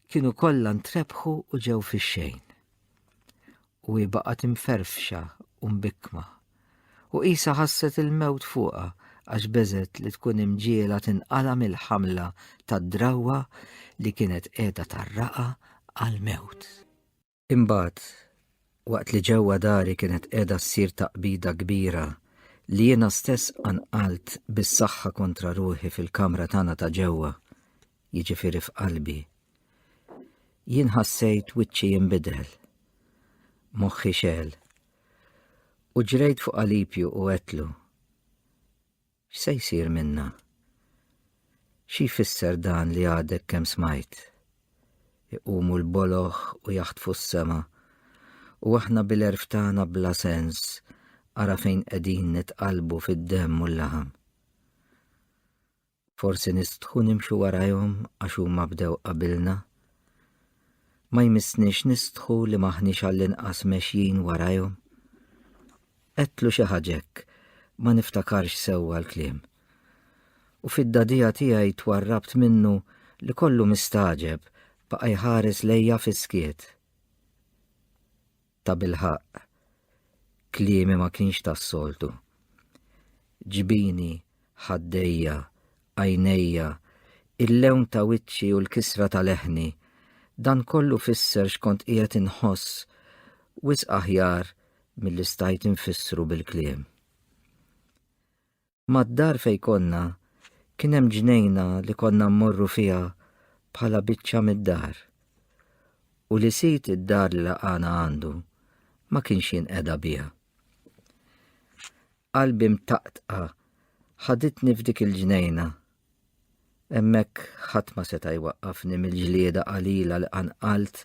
kienu kollha ntrebħu u ġew fix-xejn. U hi baqgħet imferfxa u mbikkma. U qisha ħasset il-mewt fuqha għax beżgħet li tkun imġiegħla tinqala' mill-ħamla tad-drawwa li kienet qiegħda tgħarraqha għall-mewt. Imbagħad, waqt li ġewwa dari kienet qiegħda ssir taqbida kbira li jiena stess qanqalt bis-saħħa kontra ruħi fil-kamra tagħna ta' ġewwa, jiġifieri f'qalbi, Jien ħassejt wiċċi jinbidel. Moħħi xegħel. U ġrejt fuq Alipju u għedtlu. X'se jsir minna? Xi jfisser dan li għadek kemm smajt? Iqumu l-boloh u jaħtfu s-sema, u aħna bil-għerf tagħna bla sens ara fejn qegħdin nitqallbu fid-demm u l-laħam. Forsi nistħu nimxu warajhom għax huma bdew qabilna? Ma jmissniex nistħu li m'aħniex għall-inqas mexjin warajhom? Għedtlu xi ħaġa hekk, ma niftakarx sewwa l-kliem. U fid-dagħdigħa tiegħi twarrabt minnu li kollu mistagħġeb baqa' jħares lejja fis-skiet. Tabilħaqq, kliemi ma kienx tas-soltu. Ġbini, ħaddejja, għajnejja, il-lewn ta' wiċċi u l-kisra ta' leħni, dan kollu fisser x'kont qiegħed inħoss wisq aħjar milli stajt infissru bil-kliem. Mad-dar fejn konna kien hemm ġnejna li konna mmorru fiha bħala biċċa mid-dar. U li sid id-dar li laqagħna għandu ma kienx jinqeda biha. Qalbi mtaqtqa ħaditni f'dik il-ġnejna. Hemmhekk ħadd ma seta' jwaqqafni mill-ġlieda qalila li qanqalt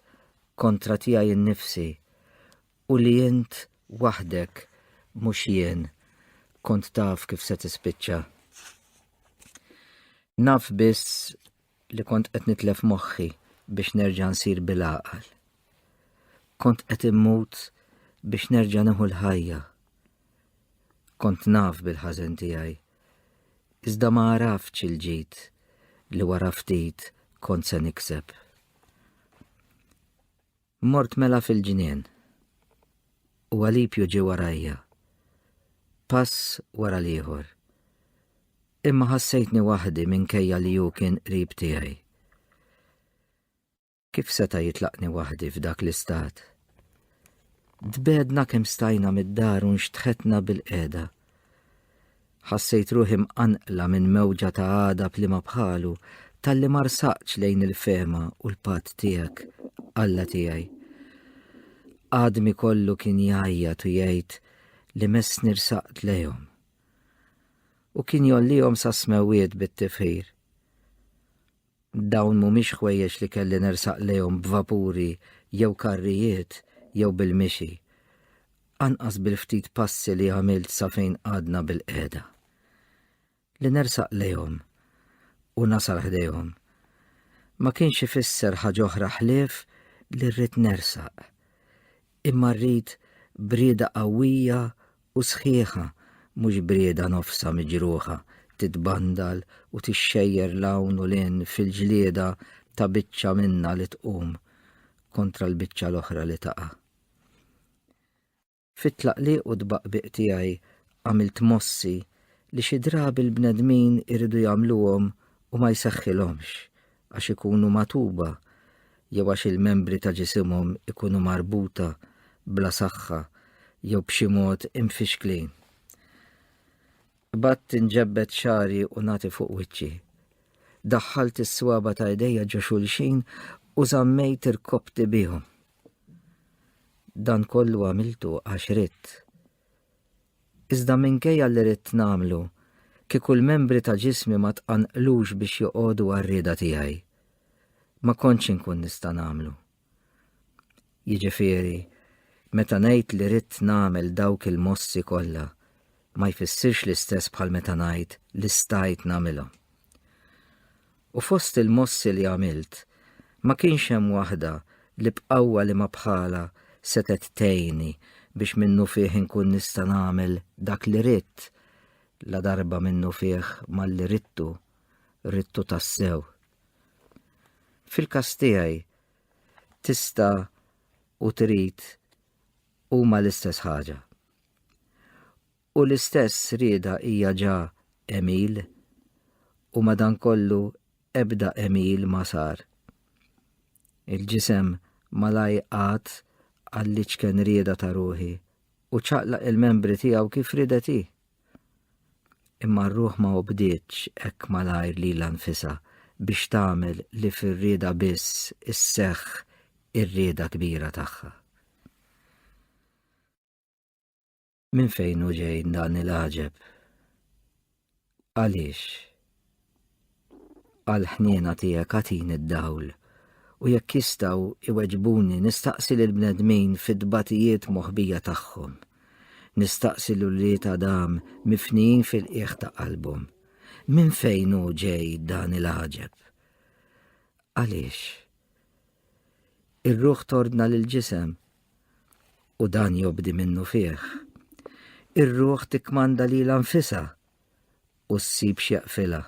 kontra tiegħi nnifsi U li int waħdek, mhux jien, kont taf kif se tispiċċa. Naf biss li kont qed nitlef moħħi biex nerġa' nsir bil-għaqal. Kont qed immut biex nerġa' nieħu l-ħajja. Kont naf bil-ħażen tiegħi, iżda ma għaraftx il-ġid li wara ftit kont se nikseb. Mort mela fil-ġnien. U Alipju ġie warajja. Pass wara l-ieħor. Imma ħassejtni waħdi minkejja li hu kien qrib tiegħi. Kif seta' jitlaqni waħdi f'dak l-istat? Tbegħdna kemm stajna mid-dar u nxtħetna bil-qiegħda. Ħassejt ruħi mqanqla minn mewġa ta' għadab li ma bħalu talli ma rsaqtx lejn il-fehma u l-patt tiegħek, Alla tiegħi. Għadmi kollu kien jgħajjat u jgħid li messni rsaqt lejhom. U kien jgħollihom sas-smewwiet bit-tifħir. Dawn mhumiex ħwejjeġ li kelli nersaq lejhom b'vapuri jew karrijiet jew bil-mixi, anqas bil-ftit passi li għamilt sa fejn qgħadna bilqiegħda. Li nersaq lejhom u nasal ħdejhom ma kienx ifisser ħaġa oħra ħlief li rrid nersaq. Imma rrid b'rieda qawwija u sħiħa mhux b'rieda nofsha miġruħa titbandal u tixxejjer 'l hawn u 'l hinn fil-ġlieda ta' biċċa minnha li tqum kontra l-biċċa l-oħra li taqa'. Fit-tlaqliq u t-tbaqbiq tiegħi għamilt mossi li xi drabi l-bnedmin iridu jagħmluhom u ma jseħħilhomx għax ikunu magħtuba jew għax il-membri ta' ġisimhom ikunu marbuta bla saħħa jew b'xi mod imfixklin. Qbadt inġebbed xagħri u nagħti fuq wiċċi. Daħħalt is-swaba ta' idejja ġo xulxin u żammejt irkopti bihom. Dan kollu għamiltu għax ridt. Iżda minkejja li ridt nagħmlu, kieku l-membri ta' ġismi ma tqanqlux biex joqogħdu għar-rieda tiegħi, ma kontx inkun nista' nagħmlu. Jiġifieri, meta ngħid li ridt nagħmel dawk il-mossi kollha, ma jfissirx l-istess bħal meta ngħid li stajt nagħmilhom. U fost il-mossi li għamilt, ma kienx hemm waħda li b'qawwa li ma bħalha setgħet tgħinni biex minnufih inkun nista' nagħmel dak li ridt, ladarba minnufih malli ridtu, ridtu tassew. Fil-każ tiegħi, tista' u trid huma l-istess ħaġa. U l-istess rieda hija ġa għemil, u madankollu ebda għemil ma sar. Il-ġisem malajr qagħad għall-iċken rieda ta' ruħi u ċaqlaq il-membri tiegħu kif riedet hi. Imma r-ruħ ma obdietx hekk malajr lilha nfisha biex tagħmel li fir-rieda biss isseħħ ir-rieda kbira tagħha. Minn fejn hu ġej dan il-għaġeb? Għaliex? Għall-ħniena tiegħek agħtini d-dawl, u jekk jistgħu iweġbuni nistaqsi lill-bnedmin fit-tbatijiet moħbija tagħhom. Nistaqsi 'l ulied Adam mifnijin fil-qiegħ ta' qalbhom. Minn fejn hu ġej dan il-għaġeb? Għaliex? Ir-ruħ tordna lill-ġisem u dan jobdi minnufih. Ir-ruħ tikkmanda lilha nfisha u ssib x'jaqfilha.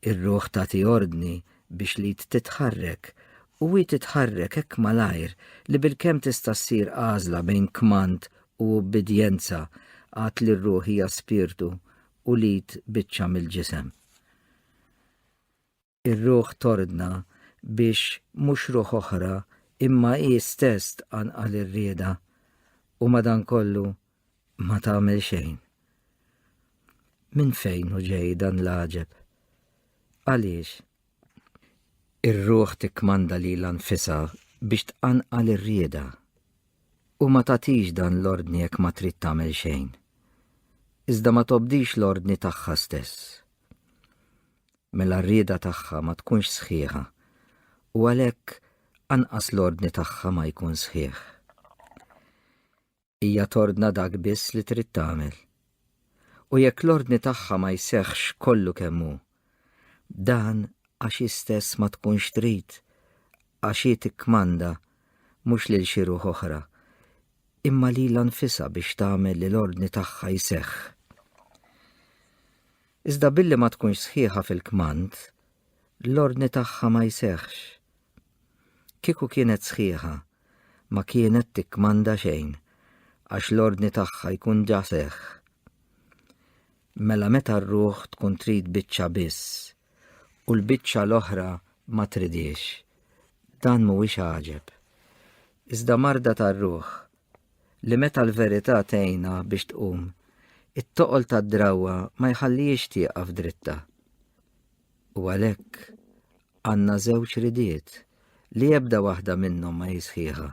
Ir-ruħ tagħti ordni biex l-id titħarrek u hi titħarrek hekk malajr li bilkemm tista' ssir għażla bejn kmand u ubbidjenza għad li r-ruħ hija spirtu u l-id biċċa mill-ġisem. Ir-ruħ tordna biex mhux ruħ oħra imma hi stess tqanqal ir-rieda u madankollu ma tagħmel xejn. Minn fejn hu ġej dan l-għaġeb? Għaliex? Ir-ruħ tikkmanda lilha nfisha biex tqanqal ir-rieda u ma tagħtix dan l-ordni jekk ma trid tagħmel xejn. Iżda ma tobdix l-ordni tagħha stess. Mela r-rieda tagħha ma tkunx sħiħa u għalhekk anqas l-ordni tagħha ma jkun sħiħ. Hija tordna dak biss li trid tagħmel. U jekk l-ordni tagħha ma jseħħx kollu kemm hu, dan għax hi stess ma tkunx trid, għax hi tikkmanda mhux lil xi ruħ oħra, imma lilha nfisha biex tagħmel li l-ordni tagħha jseħħ. Iżda billi ma tkunx sħiħa fil-kmand, l-ordni tagħha ma jseħħx. Kieku kienet sħiħa, ma kienet tikkmanda xejn, għax l-ordni tagħha jkun ġa seħħ. Mela meta r-ruħ tkun trid biċċa biss, u l-biċċa l-oħra ma tridhiex, dan mhuwiex għaġeb. Iżda marda tar-ruħ, li meta l-verità tgħinha biex tqum, it-toqol tad-drawwa ma jħallihiex tieqaf dritta. U għalhekk għandna żewġ ridiet li ebda waħda minnhom ma hi sħiħa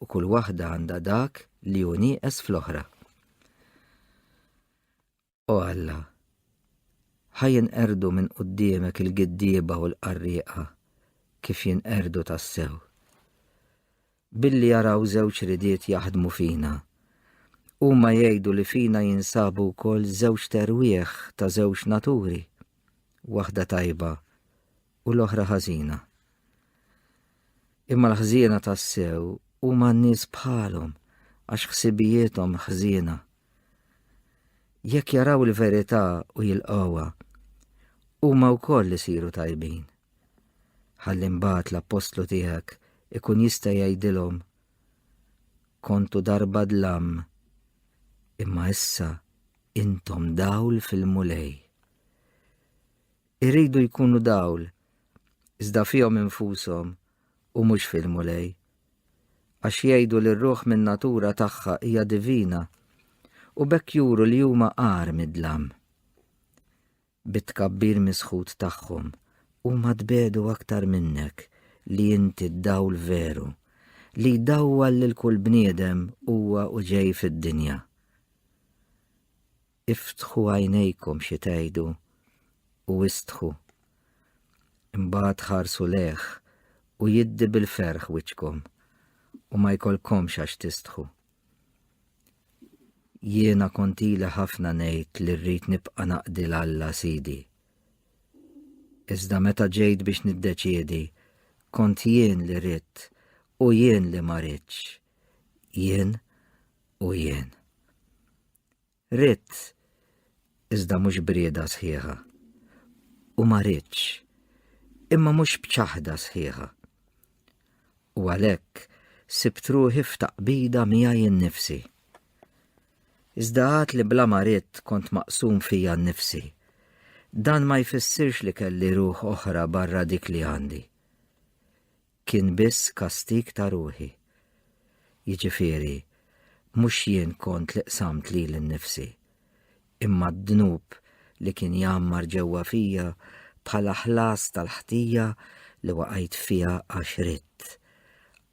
u kull waħda għandha dak li hu nieqes fl-oħra. O Alla, ħa jinqerdu minn quddiemek il-giddieba u l-qarrieqa kif jinqerdu tassew. Billi jaraw żewġ ridiet jaħdmu fina, huma jgħidu li fina jinsabu wkoll żewġt erwieħ ta' żewġ naturi, waħda tajba u l-oħra ħażina. Imma l-ħżiena tassew huma n-nies bħalhom għax ħsibijiethom ħżiena. Jekk jaraw il-verità u jilqgħuha, huma wkoll isiru tajbin. Ħalli mbagħad l-appostlu tiegħek ikun jista' jgħidilhom kontu darba dlam, imma issa intom dawl fil-Mulej. Iridu jkunu dawl, iżda fihom infushom u mhux fil-Mulej. Għax jgħidu li r-ruħ min-natura tagħha hija divina u b'hekk juru li huma agħar mid-dlam. Bit-tkabbir misħut tagħhom huma tbiegħdu aktar minnek li inti d-dawl veru, li jdawwal lil kull bniedem huwa u ġej fid-dinja. Iftħu għajnejkom xi tgħidu u istħu. Imbagħad ħarsu lejh u jiddi bil-ferħ wiċċkom u ma jkollkomx għax tistħu. Jiena kont ili ħafna ngħid li rrid nibqa' naqdi 'l Alla Sidi. Iżda meta ġejt biex niddeċiedi, kont jien li ridt u jien li ma ridtx. Jien u jien. Ridt, iżda mhux b'rieda sħiħa. U ma ridtx, imma mhux b'ċaħda sħiħa. U għalhekk sibt ruħi f'taqbida miegħi nnifsi. Iżda għad li bla ma ridt kont maqsum fija nnifsi. Dan ma jfissirx li kelli ruħ oħra barra dik li għandi. Kien biss kastig ta' ruħi. Jiġifieri, mhux jien kont li qsamt lili nnifsi, imma d-dnub li kien jgħammar ġewwa fija bħala ħlas tal-ħtija li waqajt fiha għax ridt,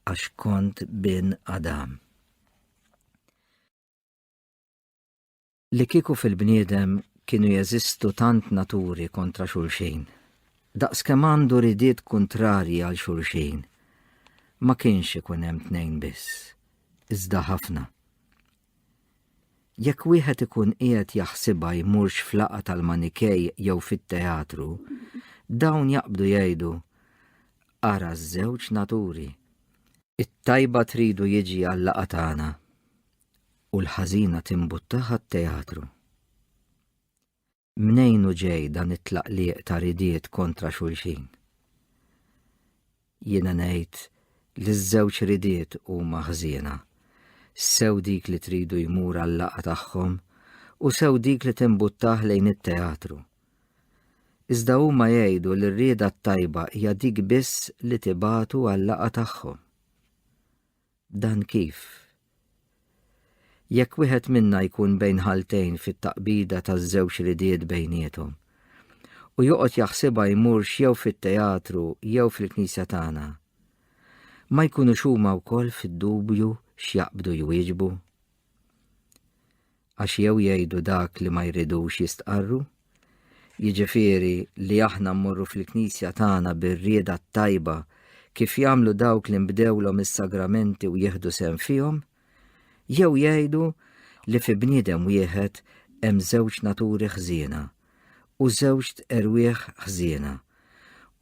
għax kont bin Adam. Li kieku fil-bniedem kienu jeżistu tant naturi kontra xulxin, daqskemm għandu ridiet kuntrarji għal xulxin, ma kienx ikun hemm tnejn biss, iżda ħafna. Jekk wieħed ikun qiegħed jaħsibha jmurx f'laqgħa tal-Manikej jew fit-teatru, dawn jaqbdu jgħidu, Ara ż-żewġ naturi. It-tajba tridu jiġi għal-laqgħa tagħna u l-ħażina timbuttah għat-teatru. Mnejn hu ġej dan it-tlaqliq ta' ridiet kontra xulxin? Jiena ngħid li ż-żewġ ridiet huma ħżiena, sew dik li tridu jmur għal-laqgħa tagħhom u sew dik li timbuttah lejn it-teatru. Iżda huma jgħidu li r-rieda t-tajba hija dik biss li tibagħtu għal-laqgħa tagħhom. Dan kif? Jekk wieħed minna jkun bejn ħaltejn fit-taqbida taż-żewġ ridiet bejniethom, u joqgħod jaħsibha jmurx jew fit-teatru jew fil-knisja tagħna, ma jkunux huma wkoll fid-dubju x'jaqbdu jwieġbu? Għax jew jgħidu dak li ma jridux jistqarru, jiġifieri li aħna mmorru fil-knisja tagħna bir-rieda t-tajba kif jagħmlu dawk li nbdewlhom is-sagramenti u jieħdu sehem fihom, jew jgħidu li fi bniedem wieħed hemm żewġ naturi ħżiena u żewġt erwieħ ħżiena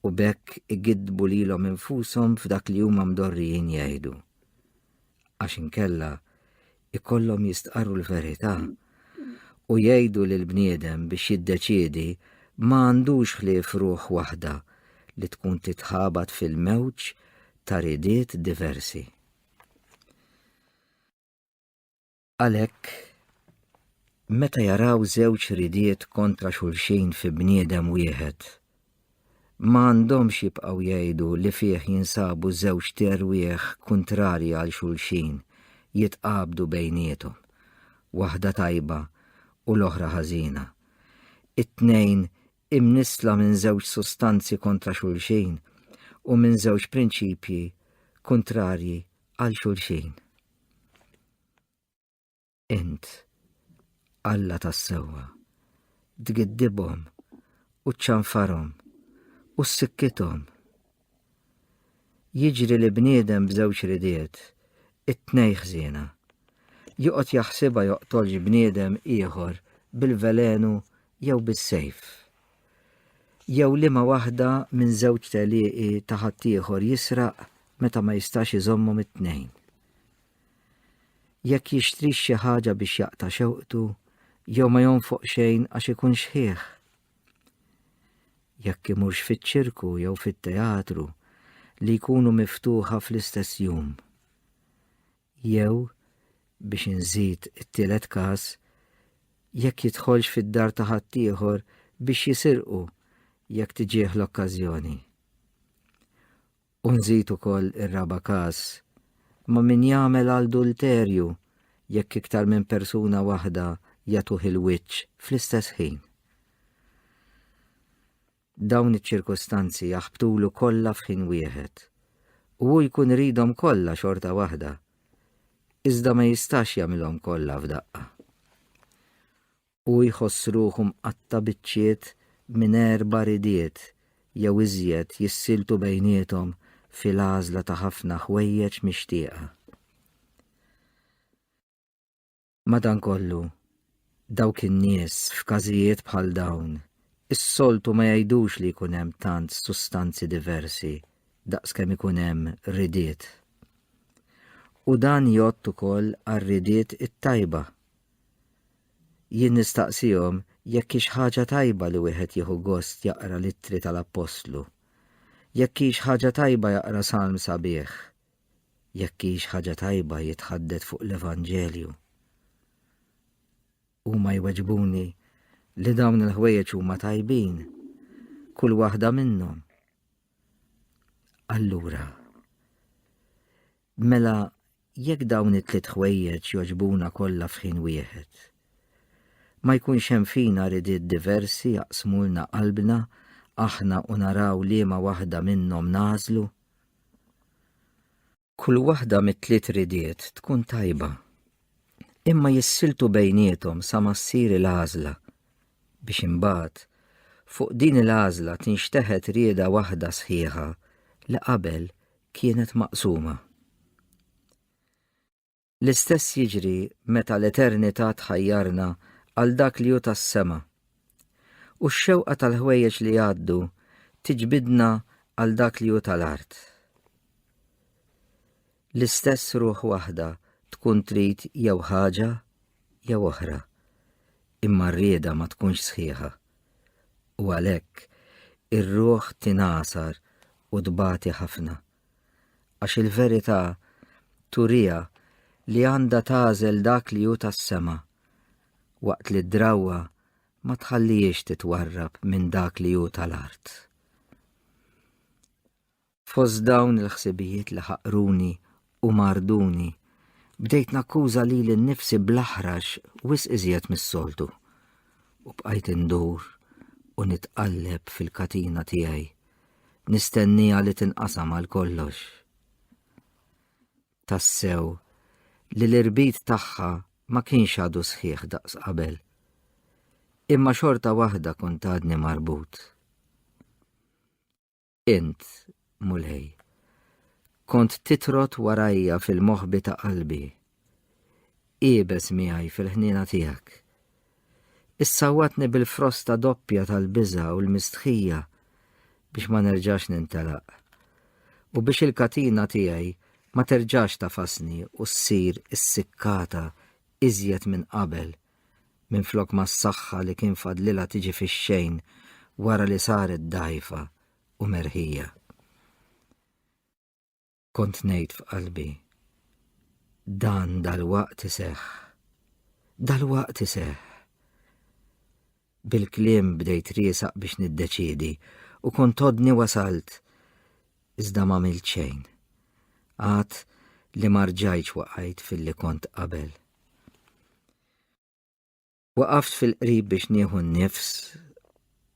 u b'hekk igiddbu lilhom infushom f'dak li huma mdorrijin jgħidu. Għax inkella ikollhom jistqarru l-verità u jgħidu li l-bniedem biex jiddeċiedi ma għandux ħlief ruħ waħda li tkun titħabat fil-mewġ ta' ridiet diversi. Għalhekk, meta jaraw żewġ ridiet kontra xulxin fi bniedem wieħed, ma għandhomx jibqgħu jgħidu li fih jinsabu żewġt erwieħ kuntrarji għal xulxin jitqabdu bejniethom, waħda tajba u l-oħra ħażina. It-tnejn imnissla minn żewġ sustanzi kontra xulxin u minn żewġ prinċipji kuntrarji għal xulxin. Int, Alla tas-sewwa, tgiddibhom u ċċanfarhom u ssikkithom. Jiġri li bniedem b'żewġ ridiet, it-tnej ħżiena. Joqgħod jaħsibha joqtolx bniedem ieħor bil-velenu jew bis-sejf. Jew liema waħda minn żewġ tgħelieqi ta' ħaddieħor jisraq meta ma jistax iżommhom it-tnejn. Jekk jixtrix xi ħaġa biex jaqta' xewqtu jew ma jonfoq xejn għax ikun xħiħ. Jekk imurx fiċ-ċirku jew fit-teatru li jkunu miftuħa fl-istess jum. Jew, biex inżid it-tielet każ, jekk jidħolx fid-dar ta' ħaddieħor biex jisirqu jekk tiġih l-okkażjoni. U nżid ukoll ir-raba' każ, ma' min jagħmel adulterju jekk iktar minn persuna waħda jagħtuh il-wiċċ fl-istess ħin. Dawn iċ-ċirkustanzi jaħbtulu kollha f'ħin wieħed, u hu jkun iridhom kollha xorta waħda, iżda ma jistax jagħmilhom kollha f'daqqa. Hu jħoss ruħu mqatta' biċċiet minn erba' ridiet jew iżjed jissieltu bejniethom fil-għażla ta' ħafna ħwejjeġ mixtieqa. Madankollu, dawk in-nies f'każijiet bħal dawn is-soltu ma jgħidux li jkun hemm tant sustanzi diversi daqskemm ikun hemm ridiet. U dan jgħodd ukoll għar-ridiet it-tajba. Jien nistaqsihom jekk hix ħaġa tajba li wieħed jieħu gost jaqra l-ittri tal-Appostlu, jekk hix ħaġa tajba jaqra salm sabiħ, jekk hix ħaġa tajba jitħaddet fuq l-Evanġelju. Huma jweġbuni li dawn il-ħwejjeġ huma tajbin, kull waħda minnhom. Allura, mela Jekk dawn it-tliet ħwejjeġ jogħġbuna kollha f'ħin wieħed, ma jkunx hemm fina ridiet diversi jaqsmulna qalbna aħna u naraw liema waħda minnhom nagħżlu? Kull waħda mit-tliet ridiet tkun tajba, imma jissiltu bejniethom sa ma ssir il-għażla. Biex imbagħad fuq din il-għażla tinxteħet rieda waħda sħiħa li qabel kienet maqsuma. L-istess jiġri meta l-eternità tħajjarna għal dak li hu tas-sema. U x-xewqa tal-ħwejjeġ li jgħaddu tiġbidna għal dak li hu tal-art. L-istess ruħ waħda tkun trid jew ħaġa jew oħra, imma r-rieda ma tkunx sħiħa. U għalhekk ir-ruħ tingħasar u tbati ħafna. Għax il-verità turiha li għandha tagħżel dak li hu tas-sema, waqt li d-drawwa ma tħallihiex titwarrab minn dak li hu tal-art. Fost dawn il-ħsibijiet li ħaqruni u marduni, bdejt nakkuża lili nnifsi bl-aħrax wisq iżjed mis-soltu u bqajt indur u nitqalleb fil-katina tiegħi, nistenniha li tinqasam għal kollox. Tassew li l-irbit tagħha ma kienx għadu sħiħ daqs qabel, imma xorta waħda kont għadni marbut. Int, Mulej, kont titrot warajja fil-moħbi ta' qalbi. Iebes miegħi fil-ħniena tiegħek. Issawwatni bil-frosta doppja tal-biża' u l-mistħija biex ma nerġax nintelaq. U biex il-katina tiegħi ma terġax tafasni u ssir issikkata iżjed minn qabel minflok ma s-saħħa li kien fadlilha tiġi fix-xejn wara li saret dgħajfa u merħija. Kont ngħid f'qalbi, dan dalwaqt iseħħ, dalwaqt iseħħ. Bil-kliem bdejt riesaq biex niddeċiedi u kont għodni wasalt, iżda m'għamilt xejn. Għad li ma rġajtx waqajt filli kont qabel. Waqaft fil-qrib biex nieħu n-nifs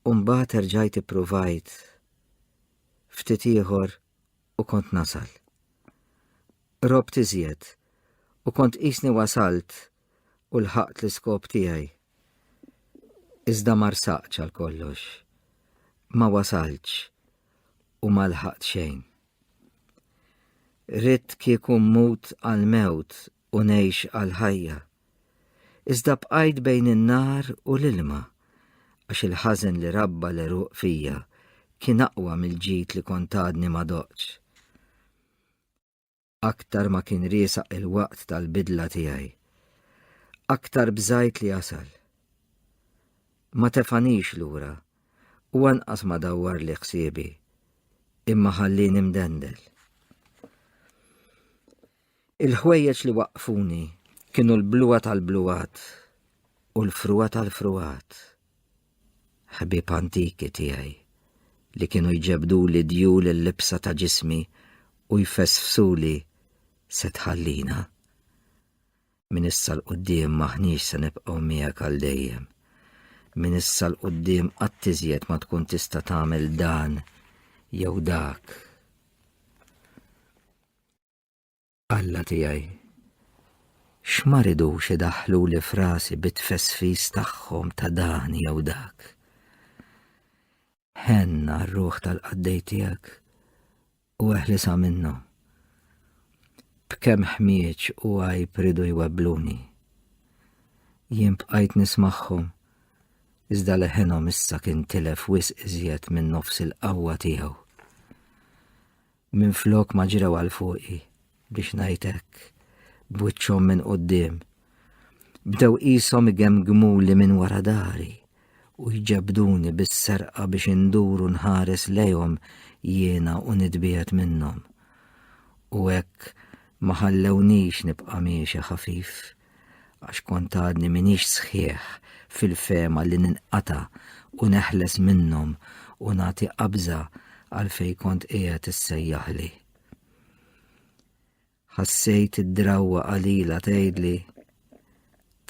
u mbagħad erġajt ippruvajt ftit ieħor u kont nasal. Robt iżjed u kont qisni wasalt u lħaqt l-iskop tiegħi. Iżda ma rsaqtx għal kollox. Ma wasaltx u ma lħaqt xejn. Ridt kieku mmut għall-mewt u ngħix għall-ħajja. Iżda bqajt bejn in-nar u l-ilma, għax il-ħażen li rabba l-għeruq fija kien aqwa mill-ġid li kont għadni ma doqtx. Aktar ma kien riesaq il-waqt tal-bidla tiegħi, aktar bżajt li jasal. Ma tefanix lura u anqas ma dawwarli ħsiebi, imma ħallini mdendel. Il-ħwejjeġ li waqqfuni kienu l-bluha tal-bluhat u l-frugħa tal-frugħat. Ħbieb antiki tiegħi li kienu jġebbduli djul il-libsa ta' ġismi u jfesfsuli se tħallina. Minn issa 'l quddiem m'aħniex se nibqgħu miegħek għal dejjem. Minn issa 'l quddiem qatt iżjed ma tkun tista' tagħmel dan jew dak. Alla tiegħi, x'ma ridux idaħħluli f'rasi bit-tfesfis tagħhom ta' dan jew dak. Ħenn għar-ruħ tal-qaddej tiegħek u eħlisha minnhom. B'kemm ħmieġ u għajb ridu jwebbluni. Jien bqajt nismagħhom, iżda leħenhom issa kien tilef wisq iżjed minn nofs il-qawwa tiegħu. Minflok ma ġrew għal fuqi, biex ngħid hekk, b'wiċċhom minn quddiem, bdew qishom igemgmuli minn wara dari u jġebbduni bis-serqa biex indur u nħares lejhom jiena u nitbiegħed minnhom. U hekk ma ħallewnix nibqa' miexi ħafif, għax kont għadni m'iniex sħiħ fil-fehma li ninqata' u neħles minnhom u nagħti qabża għal fejn kont qiegħed issejjaħli. Ħassejt id-drawwa qalila tgħidli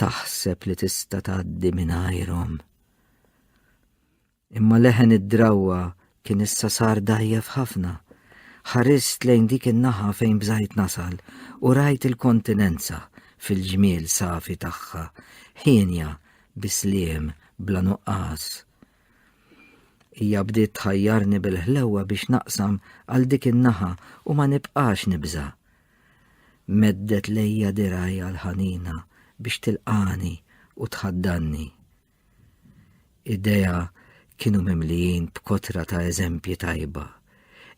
taħseb li tista' tgħaddi mingħajrhom. Imma leħen id-drawwa kien issa sar dgħajjef ħafna. Ħarist lejn dik in-naħa fejn bżajt nasal u rajt il-kontinenza fil-ġmiel safi tagħha, hienja bi sliem. bla nuqqas. Hija bdiet tħajjarni bil-ħlewwa biex naqsam għal dik in-naħa u ma nibqax nibża'. Meddet lejja dirgħajha l-ħanina biex tilqagħni u tħaddanni. Idejha kienu mimlijin b'kotra ta' eżempji tajba.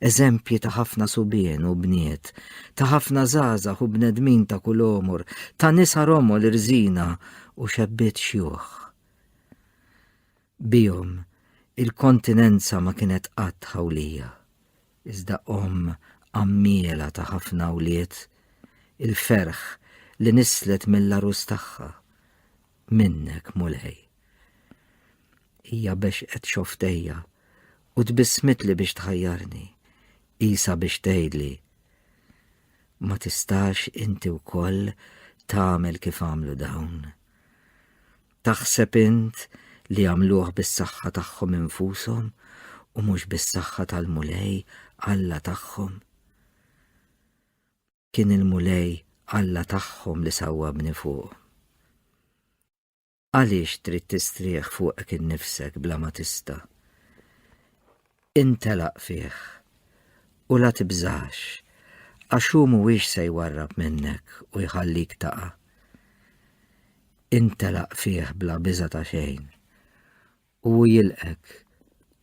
Eżempji ta' ħafna subien u bniet, ta' ħafna żgħażagħ u bnedmin ta' kull għomor, ta' nisa romol irżina u xebbiet xjuħ. Bihom, il-kontinenza ma kienet qatt ħawlija, iżda omm għammiela ta' ħafna wlied, il-ferħ li nisslet mill-għarus tagħha, minnek, Mulej. Hija bexqet xofftejja u tbissmitli biex tħajjarni, qisha biex tgħidli, Ma tistax inti wkoll tagħmel kif għamlu dawn? Taħseb int li għamluh bis-saħħa tagħhom infushom u mhux bis-saħħa tal-Mulej Alla tagħhom? Kien il-Mulej Alla tagħhom li sawwabni fuqhom. Għaliex trid tistrieħ fuqek innifsek bla ma tista'? Intelaq fih u la tibżax, għax hu mhuwiex se jwarrab minnek u jħallik taqa'. Intelaq fih bla biża' ta' xejn, u hu jilqgħek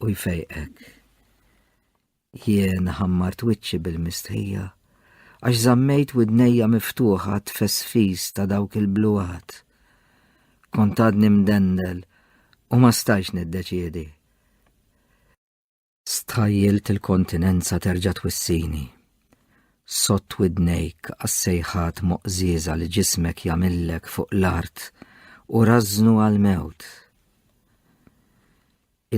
u jfejqek. Jien ħammart wiċċi bil-mistħija, għax żammejt widnejja miftuħa għat-tfesfis ta' dawk il-bluhat. Kont għadni mdendel u ma stajtx niddeċiedi. Stħajjilt il-kontinenza terġa' twissini. Sodd widnejk għas-sejħat moqżieża li ġismek jagħmillek fuq l-art u rażżnu għall-mewt.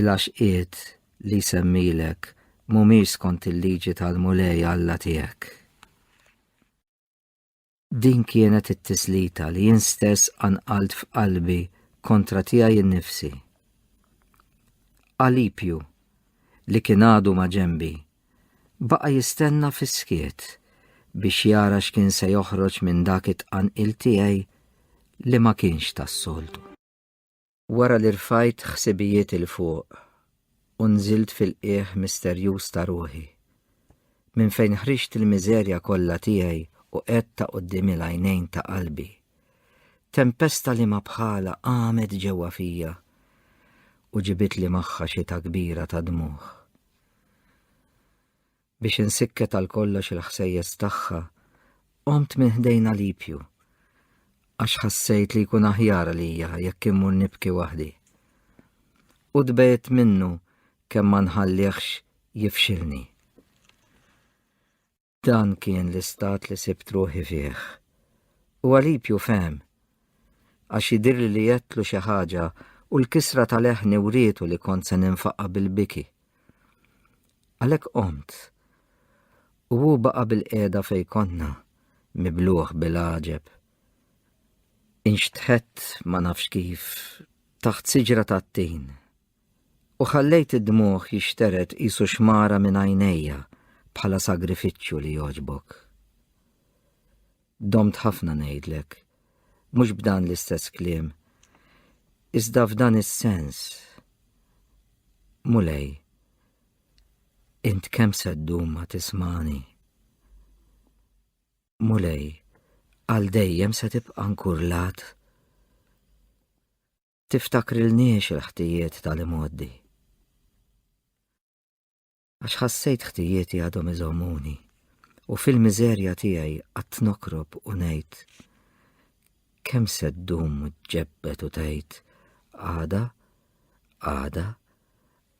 Il-għaxqiet li jsemmilek mhumiex skont il-liġi tal-Mulej Alla tiegħek. Din kienet it-tislita li jien stess qanqalt f'qalbi kontra tiegħi nnifsi. Alipju, li kien għadu ma' ġenbi, baqa' jistenna fis-skiet biex jara x'kien se joħroġ minn dak it-tqanqil tiegħi li ma kienx tas-soltu. Wara li rfajt ħsibijieti 'l fuq u nżilt fil-qiegħ misterjuż ta' ruħi, minn fejn ħriġt il-miżerja kollha tiegħi u qegħdtha quddiemi l-għajnejn ta' qalbi, tempesta li ma bħalha qamet ġewwa fija u ġibitli magħha xita kbira ta' dmugħ. Biex insikket għal kollox il-ħsejjes tagħha, qomt minn ħdejn Alipju, għax ħassejt li jkun aħjar għalija jekk immur nibki waħdi. U tbegħedt minnu kemm ma nħallihx jifxilni. Dan kien l-istat li sibt ruħi fih. U Alipju fehem, għax jidhirli li għedtlu xi ħaġa u l-kisra ta' leħni wrietu li kont se ninfaqa' bil-biki. Għalhekk qomt, u hu baqa' bilqiegħda fejn konna, mibluh bil-għaġeb. Inxtħett ma nafx kif taħt siġra tat-tin, u ħallejt id-dmugħ jixtered qisu xmara minn għajnejja bħala sagrifiċċju li jogħġbok. Domt ħafna ngħidlek, mhux b'dan l-istess kliem, iżda f'dan is-sens. Mulej, int kemm se ddum ma tismani? Mulej, għal dejjem se tibqa' nkurlat? Tiftakrilniex il-ħtijiet tal-imgħoddi. Għax ħassejt ħtijieti għadhom iżommuni, u fil-miżerja tiegħi qatt nokrob u ngħid, Kemm se ddum ġġebbed u tgħid, għada, għada,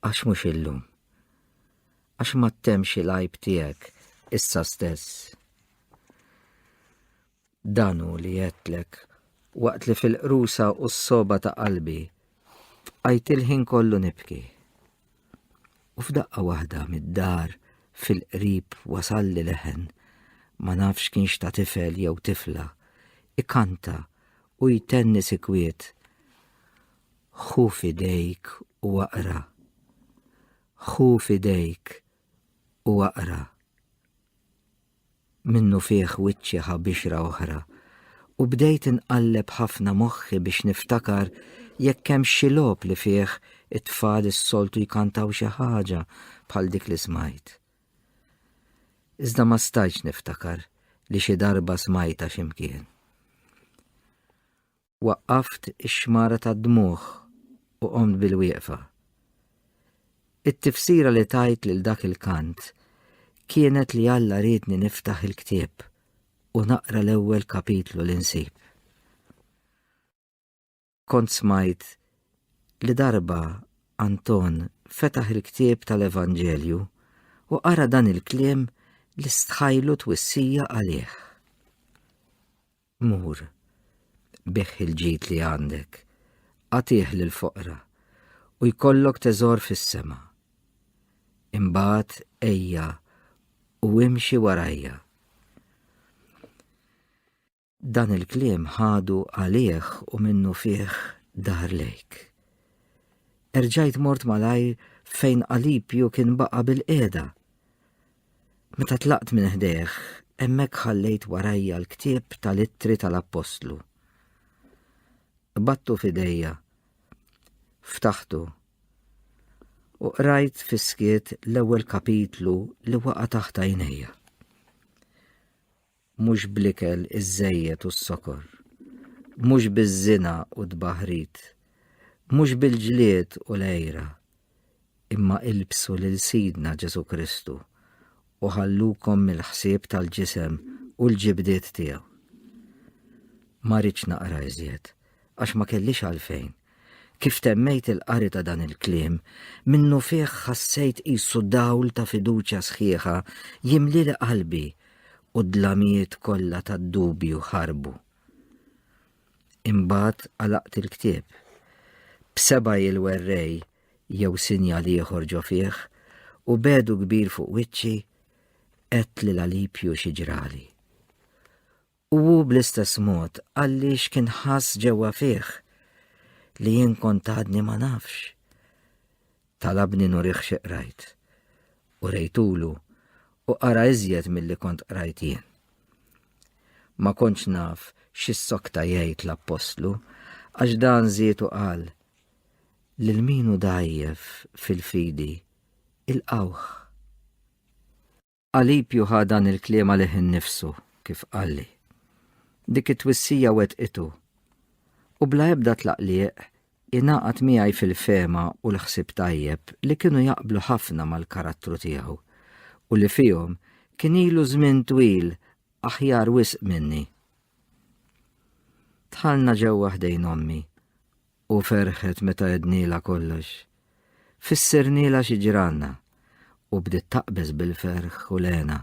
għax mhux illum? Għax ma ttemmx il-għajb tiegħek issa stess? Dan hu li għedtlek waqt li fil-qrusa u s-sogħba ta' qalbi bqajt il-ħin kollu nibki. U f'daqqa waħda mid-dar fil-qrib wasalli leħen, ma nafx kienx ta' tifel jew tifla, ikanta u jtenni sikwiet. Ħu f'idejk u aqra. Ħu f'idejk u aqra. Minnufih wiċċi ħa bixra oħra u bdejt inqalleb ħafna moħħi biex niftakar jekk hemm xi logħob li fih it-tfal is-soltu jkantaw xi ħaġa bħal dik li smajt. Iżda ma stajtx niftakar li xi darba smajtha xi mkien. Waqqaft ix-xmara tad-dmugħ u qomt bilwieqfa. It-tifsira li tajt lil dak il-kant kienet li Alla riedni niftaħ il-ktieb u naqra l-ewwel kapitlu li nsib. Kont smajt li darba Anton fetaħ il-ktieb tal-Evanġelju u qara dan il-kliem li stħajlu twissija għalih. Mur, bigħ il-ġid li għandek, agħtih lill-foqra, u jkollok teżor fis-sema. Imbagħad ejja u imxi warajja. Dan il-kliem ħadu għalih u minnufih dar lejk. Erġajt mort malajr fejn Alipju kien baqa' bilqiegħda. Meta tlaqt minn ħdejh, hemmhekk ħallejt warajja l-ktieb tal-ittri tal-Appostlu. Qbadtu f'idejja, ftaħtu u qrajt fis-skiet l-ewwel kapitlu li waqa' taħt għajnejja. Mhux bl-ikel iżżejjed u s-sokor, mhux biż-żina u t-tbaħrid, mhux bil-ġlied u l-għira, imma ilbsu lil Sidna Ġesù Kristu u ħallukom mill-ħsieb tal-ġisem u l-ġibdiet tiegħu. Ma ridtx naqra iżjed, għax ma kellix għalfejn. Kif temmejt il-qari ta' dan il-kliem, minnufih ħassejt qisu dawl ta' fiduċja sħiħa jimlieli qalbi u d-dlamijiet kollha tad-dubju ħarbu. Imbagħad għalaqt il-ktieb. B'sebgħi il-werrej jew sinjal ieħor ġo fih u b'għedu kbir fuq wiċċi, għedt lil Alipju xi ġrali. U hu bl-istess mod qalli x'kien ħass ġewwa fih li jien kont għadni ma nafx. Talabni nurih xi qrajt. U rejtulu u qara iżjed milli kont qrajt jien. Ma kontx naf x'issokta jgħid l-appostlu għax dan żied u qal lil min hu dgħajjef fil-fidi ilqgħuh. Alipju ħa dan il-kliem għalih innifsu, kif qalli. Dik it-twissija wettqitu. U bla ebda tlaqliq, ingħaqad miegħi fil-fehma u l-ħsieb tajjeb li kienu jaqblu ħafna mal-karattru tiegħu u li fihom kien ilu żmien twil aħjar wisq minni. Dħalna ġewwa ħdejn ommi U ferħet meta għednielha kollox. Fissirnielha xi ġralna u bdiet taqbeż bil-ferħ u l-hena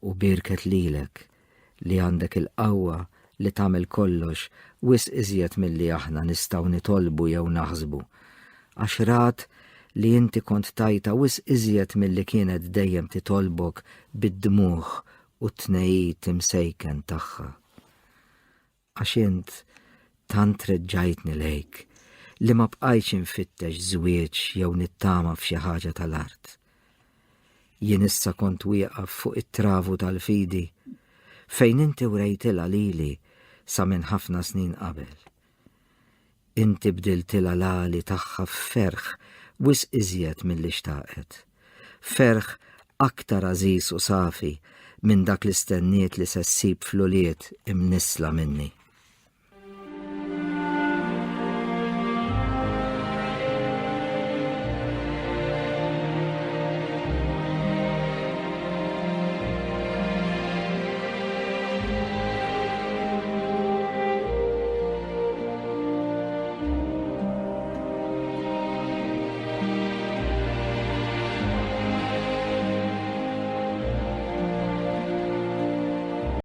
u bierket lilek li għandek il-qawwa li tagħmel kollox wisq iżjed milli aħna nistgħu nitolbu jew naħsbu, għax rat li inti kont tajtha wisq iżjed milli kienet dejjem titolbok bid-dmugħ u t-tnehid imsejken tagħha. Għax int tant reġġajtni lejk li ma bqajtx infittex żwieġ jew nittama f'xi ħaġa tal-art. Jien issa kont wieqaf fuq it-travu tal-fidi fejn inti wrejtilha lili sa minn ħafna snin qabel. Inti bdiltilha l-għali tagħha f'ferħ wisq iżjed milli xtaqet. Ferħ aktar għażiż u safi minn dak li stenniet li se ssib fl-ulied imnissla minni.